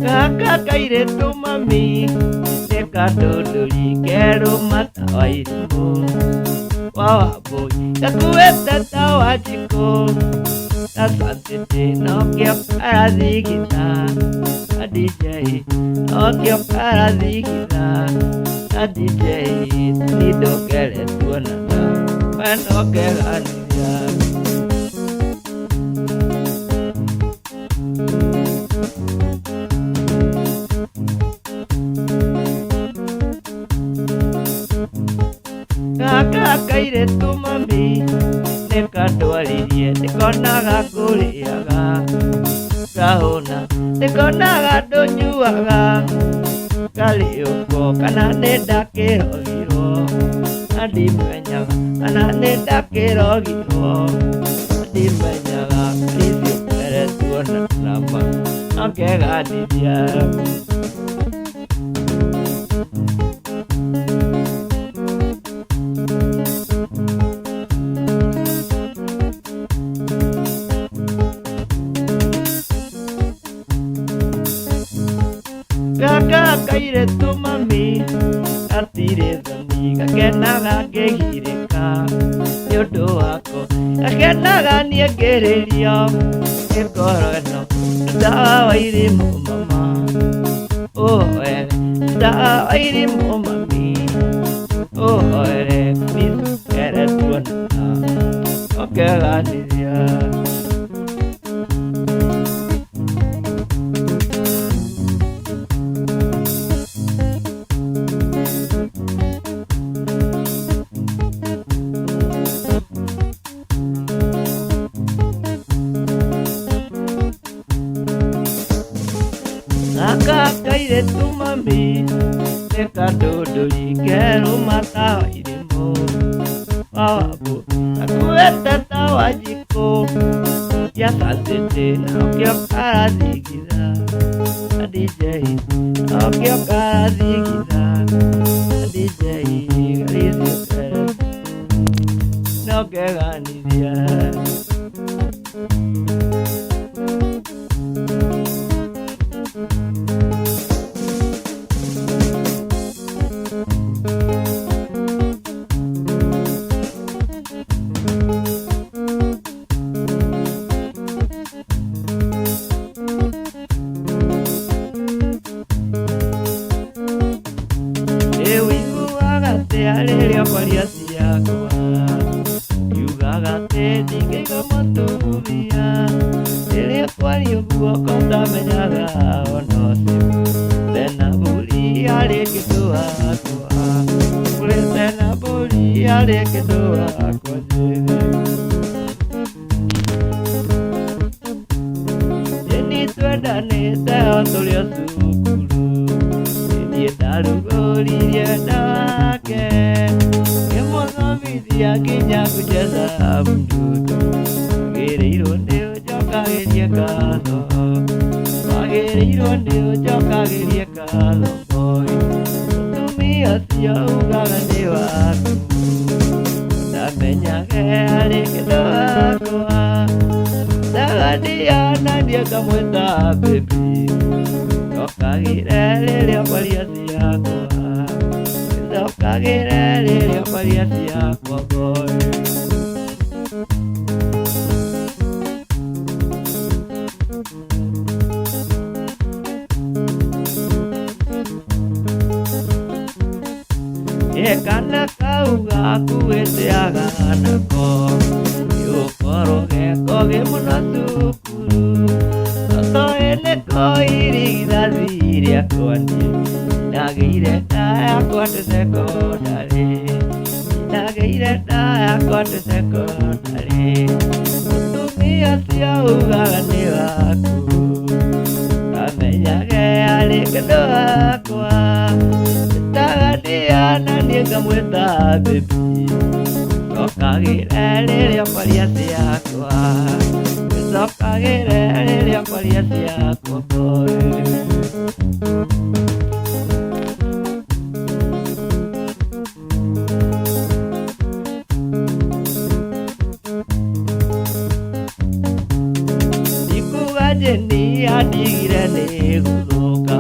Gaka kairĩtu mami nĩ kandũndũri kerũ mata wa irimũ, wa Wambũi gakuĩte ta Wanjikũ, na Sansiti nokĩo karathigitha, na DJ nokĩo karathigitha, na DJ nindũkere tuonana, we nokeganithia. Gaka kairĩtu mami nĩ kandwaririe, ndĩkonaga ngũrĩaga ngahũna, ndĩkonaga ndũnyuaga, karĩ ũguo kana nĩ ndakĩrogirwo, na ndimenyaga kana nĩ ndakĩrogirwo, na ndimenyaga please ũkere tuonana ma nokeganithia. Gaka kairĩtu mami gatirĩ thoni, gakenaga ngĩgirĩka nĩ ũndũ wako, gakenaga niĩ ngĩrĩrio nĩ ngoro ĩno, ndawa wa irimũ mama, ũhoere ndawa wa irimũ mami, ũhoere please ũkere tuonana, ũkeganithia. Gaka kairĩtu mami nĩ kandũndũri kerũ mata wa irimũ, wa Wambũi gakuĩte ta Wanjikũ, ya Sansiti nokĩo karathigitha, na DJ nokĩo karathigitha, na DJ please ũkere nokeganithia. Mũtumia rĩrĩa kwaria ũguo ko ndamenyaga ona ũcio tena mbũri harĩ kĩndũ wakwa ũrĩte na mbũri harĩ kĩndũ wakwa njĩthĩ. Jeni twendanĩte o tũrĩ o cukuru, niĩ ndarugũririe wendo wake, ngĩmũthomithia nginya kucheza mdundo. Wagĩrĩirwo nĩ ũnjokagĩrie ngatho, wagĩrĩirwo nĩ ũnjokagĩrie ngatho boy. Mũtumia ũcio ugaga nĩ waku, ndamenyage harĩ kĩndũ wakwa. Ndagathia na niĩ ngamwĩta baby, njokagĩre rĩrĩa kwaria ciakwa, njokagĩre rĩrĩa kwaria ciakwa boy. Ĩ kana kau gakuĩte nako, nĩgũkorwo gekogĩ mũno cukuru, totoĩ nĩko irigithathi rĩakwa niĩ, ndagĩire nda yakwa ndĩ cekondarĩ, ndagĩire nda yakwa ndĩ cekondarĩ. Mũtumia ũcio ugaga nĩ waku, ndamenyage harĩ kĩndũ wakwa. Ndagathia na niĩ ngamwĩta baby, njokagĩre rĩrĩa kwaria ciakwa, njokagĩre rĩrĩa kwaria ciakwa boy. Ndikuga Jeni andigire nĩ gũthũka,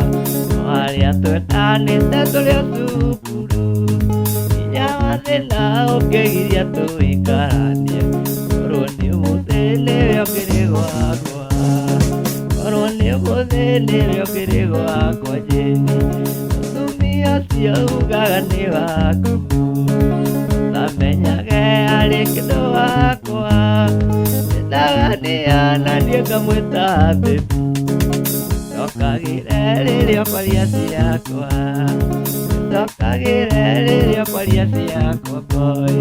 no harĩa twendanĩte tũrĩ o cukuru, hinya wa thĩna ũkĩgiria tũikaranie, korwo nĩ ũmũthĩ nĩwe ũkĩrĩ gwakwa, korwo nĩ ũmũthĩ nĩwe ũkĩrĩ gwakwa Jeni. Mũtumia ũcio ugaga nĩ waku, ndamenyage harĩ kĩndũ wakwa. Ndagathia na niĩ ngamwĩta baby, njokagĩre rĩrĩa kwaria ciakwa, njokagĩre rĩrĩa kwaria ciakwa boy.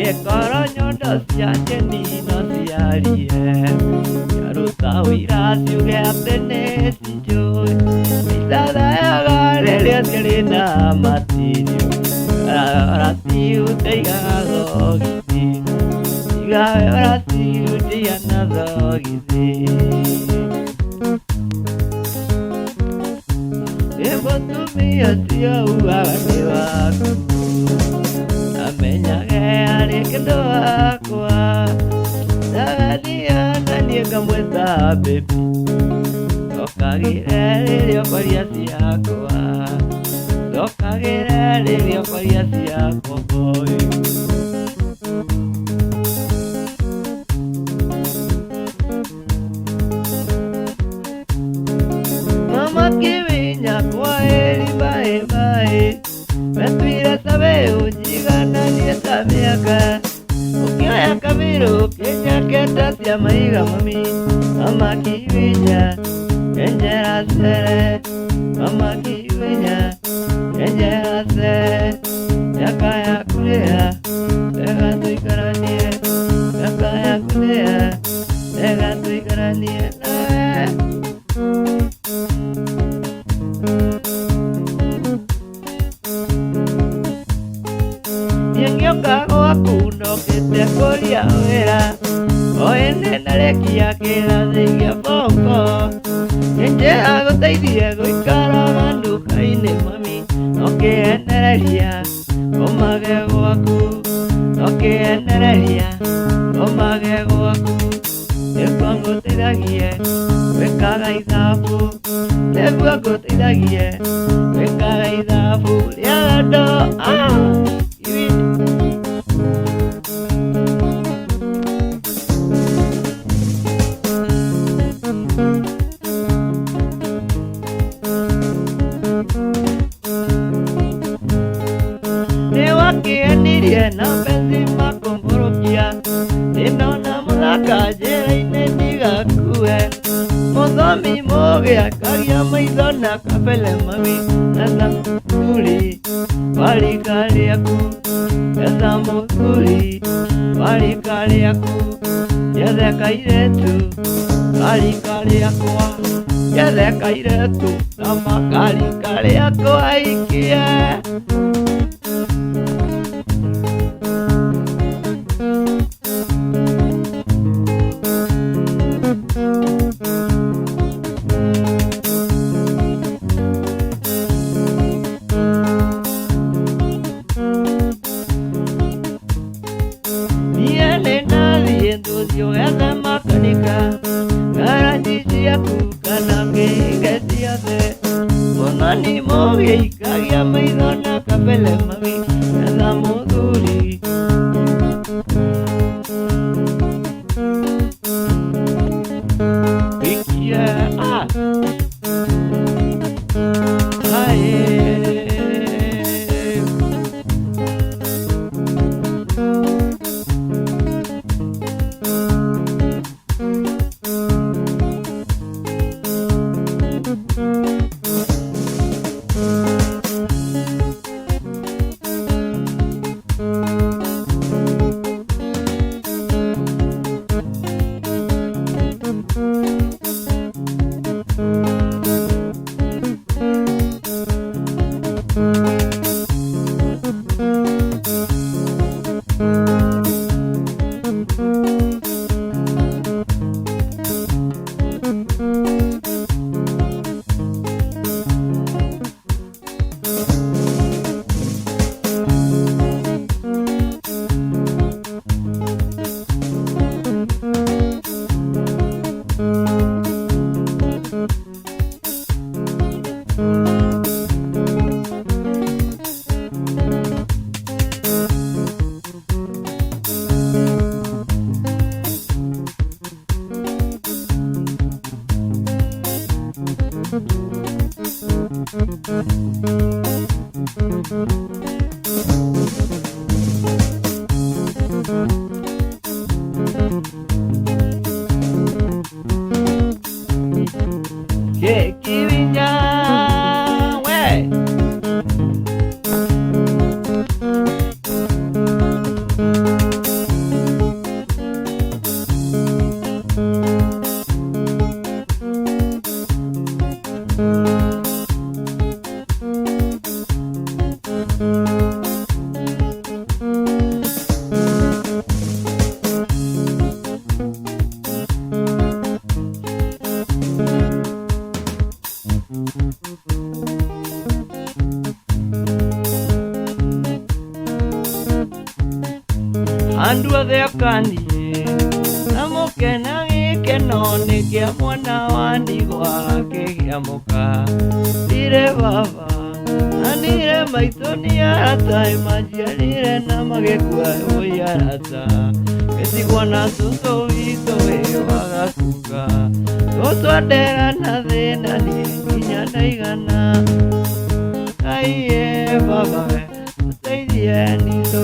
Ĩkorwo nyondo cia Jeni no ciarie, ciaruta ũira ciuge atĩ nĩ cinjũĩ, ithathayaga rĩrĩa ciarĩ na matirio, ũracihutĩigaga thogithi, tigawe ũracihutia na thogithi. Ĩ mũtumia ũcio ugaga nĩ waku, ndamenyage harĩ kĩndũ wakwa. Ndagathia na niĩ ngamwĩta baby, njokagĩre rĩrĩa kwaria ciakwa, njokagĩre rĩrĩa kwaria ciakwa boy. Mama Kivinya kwaheri bye bye, metuire tabe ũnjigananie ta mĩaka, ũkĩoya kabirũ kĩnjaketa cia maiga mami. Mama Kivinya enjera cere, mama Kivinya enjera cere, mĩaka ya kũrĩa rega tũikaranie, mĩaka ya kũrĩa rega tũikaranie nawe. Niĩ ngĩũka gwaku ndokĩte kũria wĩra, o ĩndĩ ndarĩkia kĩrathi gĩa form four. Nĩnjĩra gũteithie gũikaraga nduka-inĩ mami, ũkĩendereria ũmage gwaku, ũkĩendereria ũmage gwaku, nĩguo ngũteithagie gwĩkaga ithabu, nĩguo ngũteithagie gwĩkaga ithabu rĩa andũ. Na mpenzi makũmbũrũkia Nĩndona mũthaka njĩra-inĩ ndigakue Mũthomi mũgĩ akagia maitho na kabele mami Etha mũthuri wa rika rĩaku Etha mũthuri wa rika rĩaku Njethe kairĩtu ka rika rĩakwa Njethe kairĩtu kama ka rika rĩakwa ikie. Niĩ nĩndathiĩ ndũthiũ ethe makanika Ngaraji ciaku kana kĩige ciothe Mũthoni mũgĩ ikagia maitho na kabele mami Etha mũthuri Ikie ah Aye. Kikiwinya we. Andũ othe akanie na mũkena gĩkeno nĩ kĩa mwana wa ndigwa akĩgĩa mũka. Ndirĩ baba na ndirĩ maitũ nĩ arata manjiarire na magĩkua ũi arata. Ngĩtigwo na cũcũ witũ wĩ wa Gakunga. Cũcũ andera na thĩna niĩ nginya ndaigana. Aiye baba we ateithie nitũ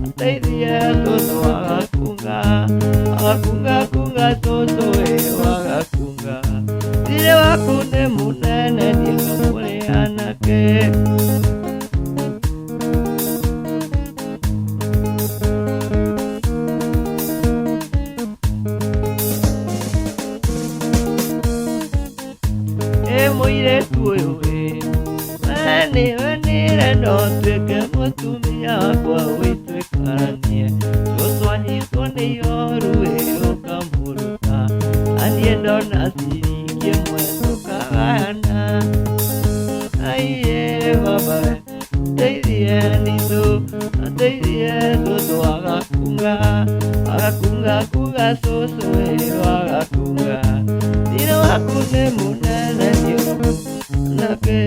ateithie cũcũ wa Gakunga. Agakunga kunga cũcũ wĩ wa Gakunga. Thirĩ waku nĩ mũnene niĩ ngamũrĩ anake. Ĩ mũirĩtu ũyũ ĩ we nĩwe nĩrenda ũtuĩke mũtumia wakwa ũitũikaranie. Cũcũ anyitwo nĩ ihoru ĩ ũkamũruta na niĩ ndona ciringi ĩmwe tũkagayana. Aiye baba we ateithie nitũ ateithie cũcũ wa Gakunga. Agakunga kunga cũcũ wĩ wa Gakunga. Thirĩ waku nĩ mũnene niĩ anake.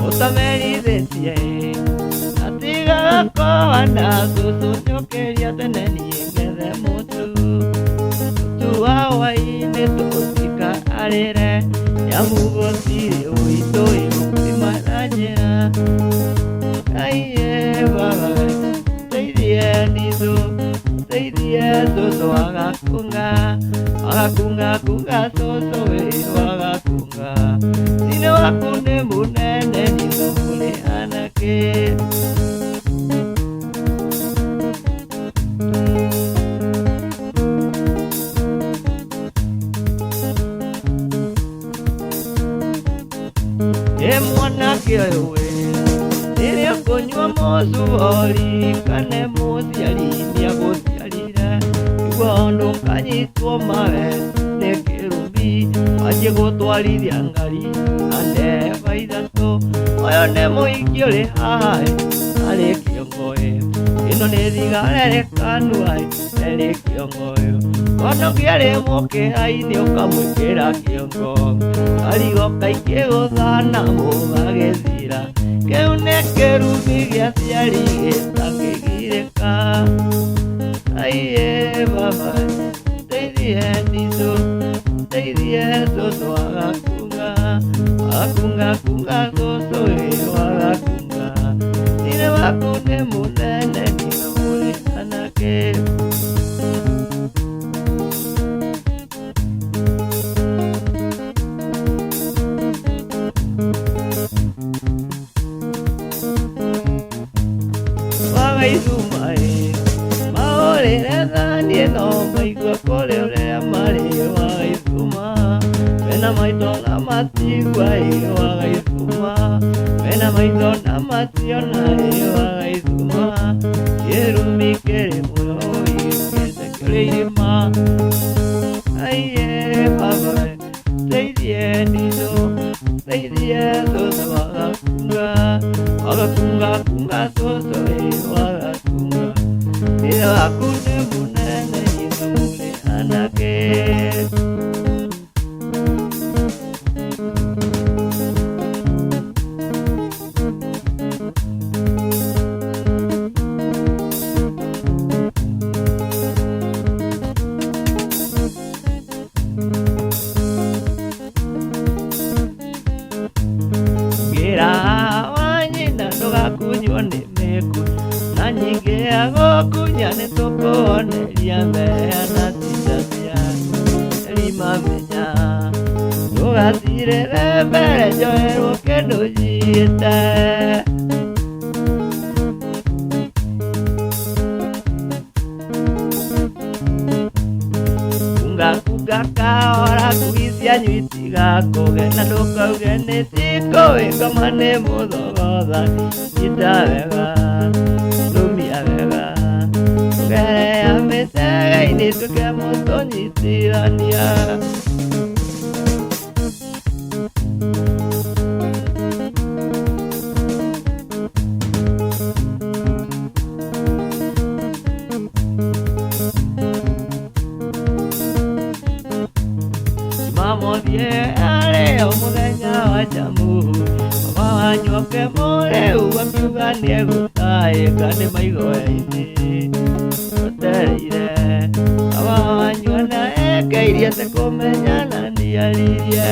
Ũtamerithĩtie atigaga kowa Ngĩona cũcũ njũkĩria tene niĩ ngethe mũtu. Mũtu wa hwaĩ-inĩ tũtikarĩre, nĩamu gũtirĩ ũitũ gũkima na njĩra. Aiye baba we, teithie nditũ, teithie cũcũ agakunga, agakunga kunga cũcũ we agakunga. Thĩinĩ waku nĩ mũnene nditũ mũrĩ anake. Ĩ mwanake ũyũ we, rĩrĩa ũkũnyua mũcubori kane mũciari nĩagũciarire, nĩguo ndũkanyitwo mawe nĩ kĩrumi, wanjie gũtwarithia ngari na ndereba ithatũ. Ũyũ nĩ mũhiki ũrĩ haha ĩ, arĩ kĩongo ĩ, ĩno nĩ thigara ĩrĩ kanua ĩ, ĩrĩ kĩongo ĩ. Ona ũngĩarĩ mũkĩra-inĩ ũkamwĩkĩra kĩongo, karigo kaingĩgũthana mũgagĩthira. Kĩu nĩ kĩrumi gĩa aciari gĩtangĩgirĩka. Aiye baba, teithie nditũ, teithie cũcũ agakunga, agakunga kunga cũcũ ĩ agakunga. Thirĩ waku nĩ mũnene nginya mũrĩ anake. Wagaithuma ĩ, mahũrĩre thani ĩno maigue kũrĩ ũrĩa marĩ. Wagaithuma, mena maitho na matigua ĩ, wagaithuma, mena maitho na mationa ĩ, wagaithuma. Kĩrumi kĩrĩ muoyo gĩũkĩte kĩrĩ irĩma. Aiye baba we, teithie nditũ, teithie cũcũ agakunga, agakunga kunga cũcũ ĩ agakunga. Thĩinĩ waku nĩ mũnene inyuĩ mũrĩ anake. Ngĩra wa nyina ndũgakunywo nĩ mĩkũ, na nyingĩ agũkunya nĩtũkũoneria meya na titacia rimamenya. Ndũgatirĩre mbere njoherwo kĩndũ njiĩte. Kunga kunga kahora ngui cianyu itigakũge, na ndũkauge nĩ cikũĩ ngoma nĩ mũthogothani. Nyita wega, rũmia wega, tũgerea mĩcege-inĩ tuĩke mũtũnyitithania. Jumamothi arĩ o mũthenya wa njamuhu, baba wanyu oke mũrĩu akiuga nĩegũtahĩka nĩ maigoya-inĩ ũtereire. Baba wanyu ona ekeirie atekũmenyana nĩaririe.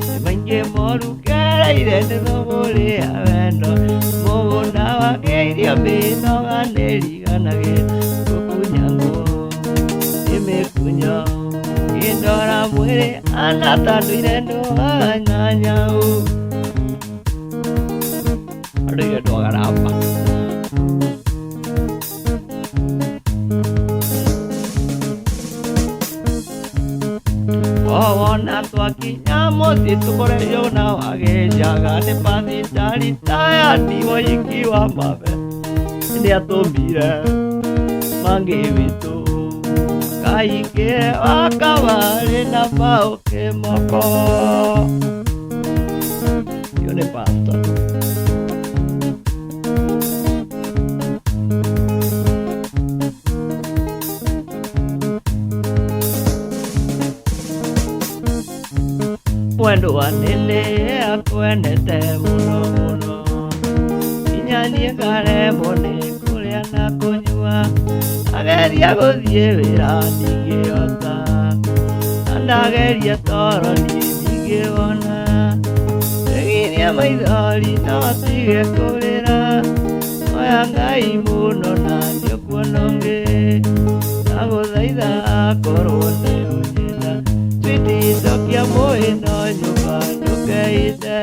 Nĩ maingĩ moru ngereire nĩ thũgũrĩ ya wendo, mũgũnda wake irio mĩnoga nĩriganagĩra gũkunyangwo nĩ mĩkunyo. Ngĩndora mwĩrĩ anatandũire ndũaga na nyau. Andũire ndwaga ramba. O wona twakinya mũciĩ tũkoretwo na wagĩcaga nĩ bathitari tayani woiki wa mabe nĩatũmire mangĩ witũ kaingĩre wakabarĩ na mbaũ kĩmoko. Iyo nĩ pastor. Mwendwa nĩnĩ akwendete mũno mũno, nginya niĩ ngaremwo nĩ kũrĩa na kũnyua, ageria gũthiĩ wĩra ndingĩhota, na ndageria toro niĩ ndingĩwona, ndegiria maithori no tige kũrĩra, hoya Ngai mũno na nĩũkuona ũngĩ, ndagũthaitha akorwo nĩ ũnyenda, sweetie cokia mũhĩndo nyũmba ndũkeite.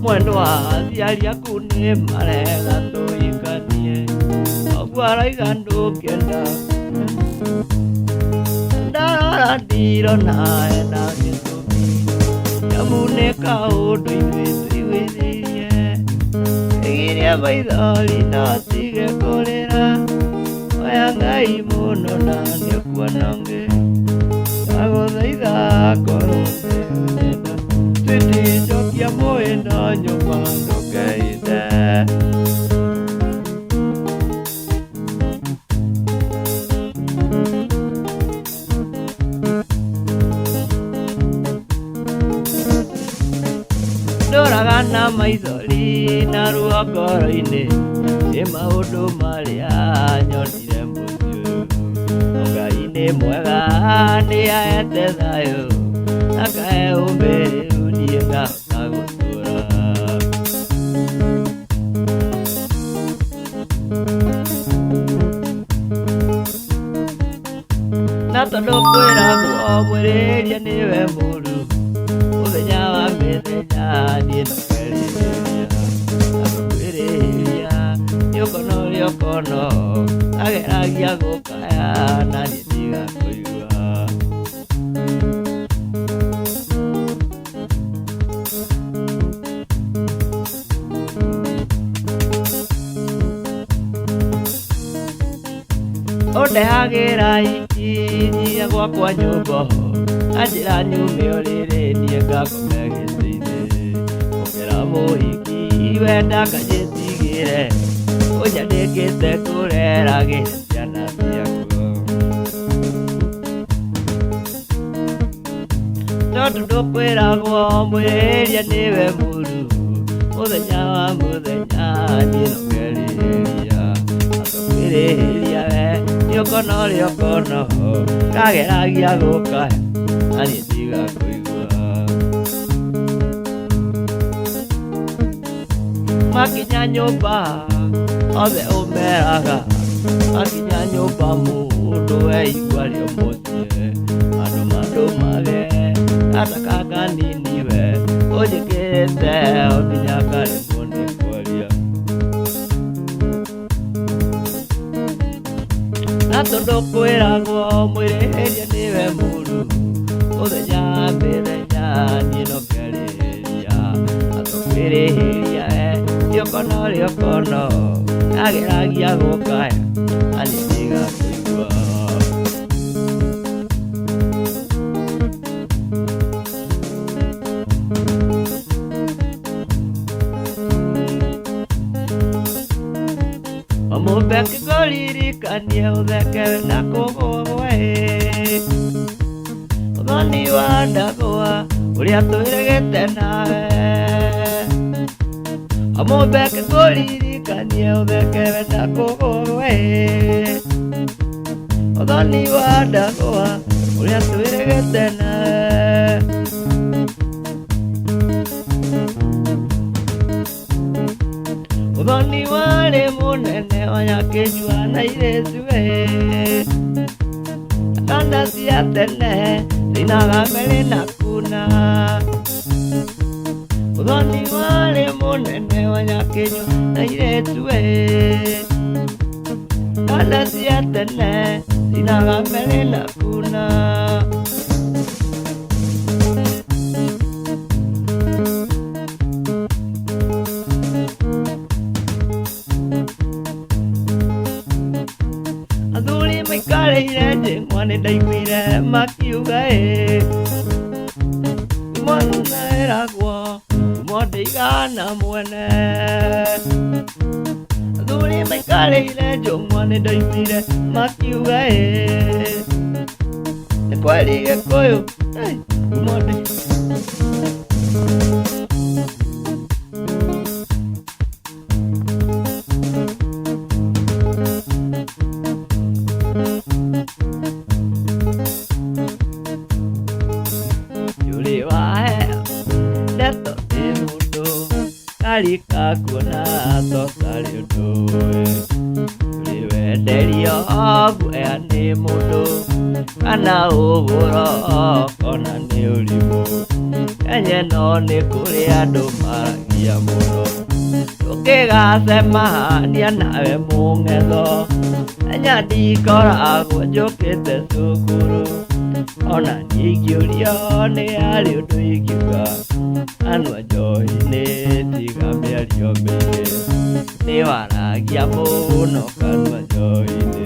Mwendwa aciari aku nĩ marega tũhikanie, ũguo arauga ndũngĩenda, ndarora ndirona hena gĩtũmi, nĩamu nĩ kaũndũ ithuĩ tũiguithĩirie, ĩgiria maithori no tige kũrĩra, hoya Ngai mũno na nĩũkuona ũngĩ, ndagũthaitha akorwo nĩ ũnyenda, sweetie cokia mũhĩndo nyũmba ndũkeite. Ndoraga na maithori na ruo ngoro-inĩ, nĩ maũndũ marĩa nyonire mũciĩ ũyũ. No Ngai nĩ mwega nĩ ahete thayũ, akahe ũmĩrĩru niĩ ngahota gũtũũra. Na tondũ kwĩragwo mwĩrĩria nĩwe mũru, mũthenya wa mĩthenya niĩ no ngerĩrĩria, na nĩũkona ũrĩa ũkona, ageragia gũkaya na niĩ ndigakũigua. Ũndehagĩra ikinyia gwakwa nyũmba, anjĩra nyume ũrĩrĩ niĩ ngakome gĩtĩ-inĩ, ũkĩra mũhiki wenda kanjĩtigĩre, ũnyandĩkĩte kũreragĩre ciana ciaku. Tondũ ndũkwĩragwo mwĩrĩria nĩwe mũru, mũthenya wa mũthenya niĩ no ngerĩrĩria, atũkwĩrĩria we nĩũkona ũrĩa ũkona, kageragia gũkaya na niĩ ndigakũigua. Makinya nyũmba othe ũmeraga, makinya nyũmba mũndũ weigua rĩo mũciĩ, andũ mandũmage gataka kanini we, ũnjĩkĩrĩte o nginya ngaremwo nĩ kwaria. Na tondũ kwĩragwo mwĩrĩhĩria nĩwe mũru, mũthenya wa mĩthenya niĩ no ngerĩrĩria, atũkwĩrĩhĩria we nĩũkona ũrĩa ũkona, ageragia gũkaya na niĩ ndigakũigua. Ũmũmbe kĩkũririkanie ũtheke na kũgũgwe, ũthoni wa ndagũa ũrĩa twĩrĩgĩte nawe. Ũmũmbe kĩkũririkanie ũtheke na kũgũgwe, ũthoni wa ndagũa ũrĩa twĩrĩgĩte nawe. Ũthoni warĩ mũnene wa Nyakĩnyua na irĩtu kana cia tene thĩinaga merĩ na kuna. Ũthoni warĩ mũnene wa Nyakĩnyua na irĩtu kana cia tene thĩinaga merĩ na kuna. Athuri Maikarĩire njĩng'wa nĩ ndaiguire makiuga ĩ mwana ĩragwo ngumo ndĩigana mwene. Athuri maikarĩire njũng'wa nĩ ndaiguire makiuga ĩ nĩ kweri Gĩkũyũ ngumo ndĩ. Yũrĩ wahe ndeto nĩ mũndũ karika kuona totarĩ ũndũ ũrĩ wenderio guoya nĩ mũndũ kana ũgũro kona nĩ ũrimũ. Kenya ĩno nĩ kũrĩ andũ maragia mũno tũngĩgacemania nawe mũng'etho. Kenya ndikoragwo njũkĩte cukuru ona niĩ ingĩũrio nĩ harĩ ũndũ ingiuga. Kanua njohi-inĩ tiga mĩario mĩingĩ nĩ waragia mũno kanua njohi-inĩ.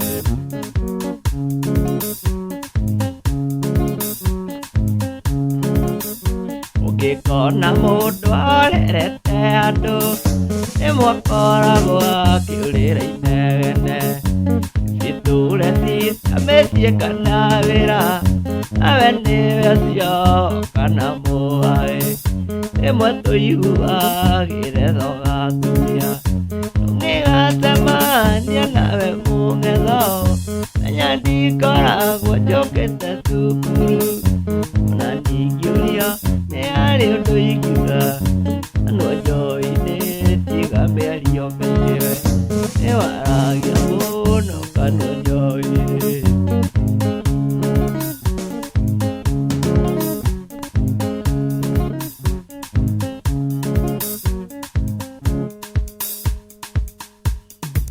Ũngĩkona mũndũ arerete andũ rĩmwe akoragwo akĩũrĩra inegene. Citũre ci cia mĩciĩ kana wĩra nawe nĩwe ũcio kana mũaĩ. Rĩmwe tũiguagĩre thoga atumia tũngĩgacemania nawe mũng'etho. Menya ndikoragwo njũkĩte cukuru.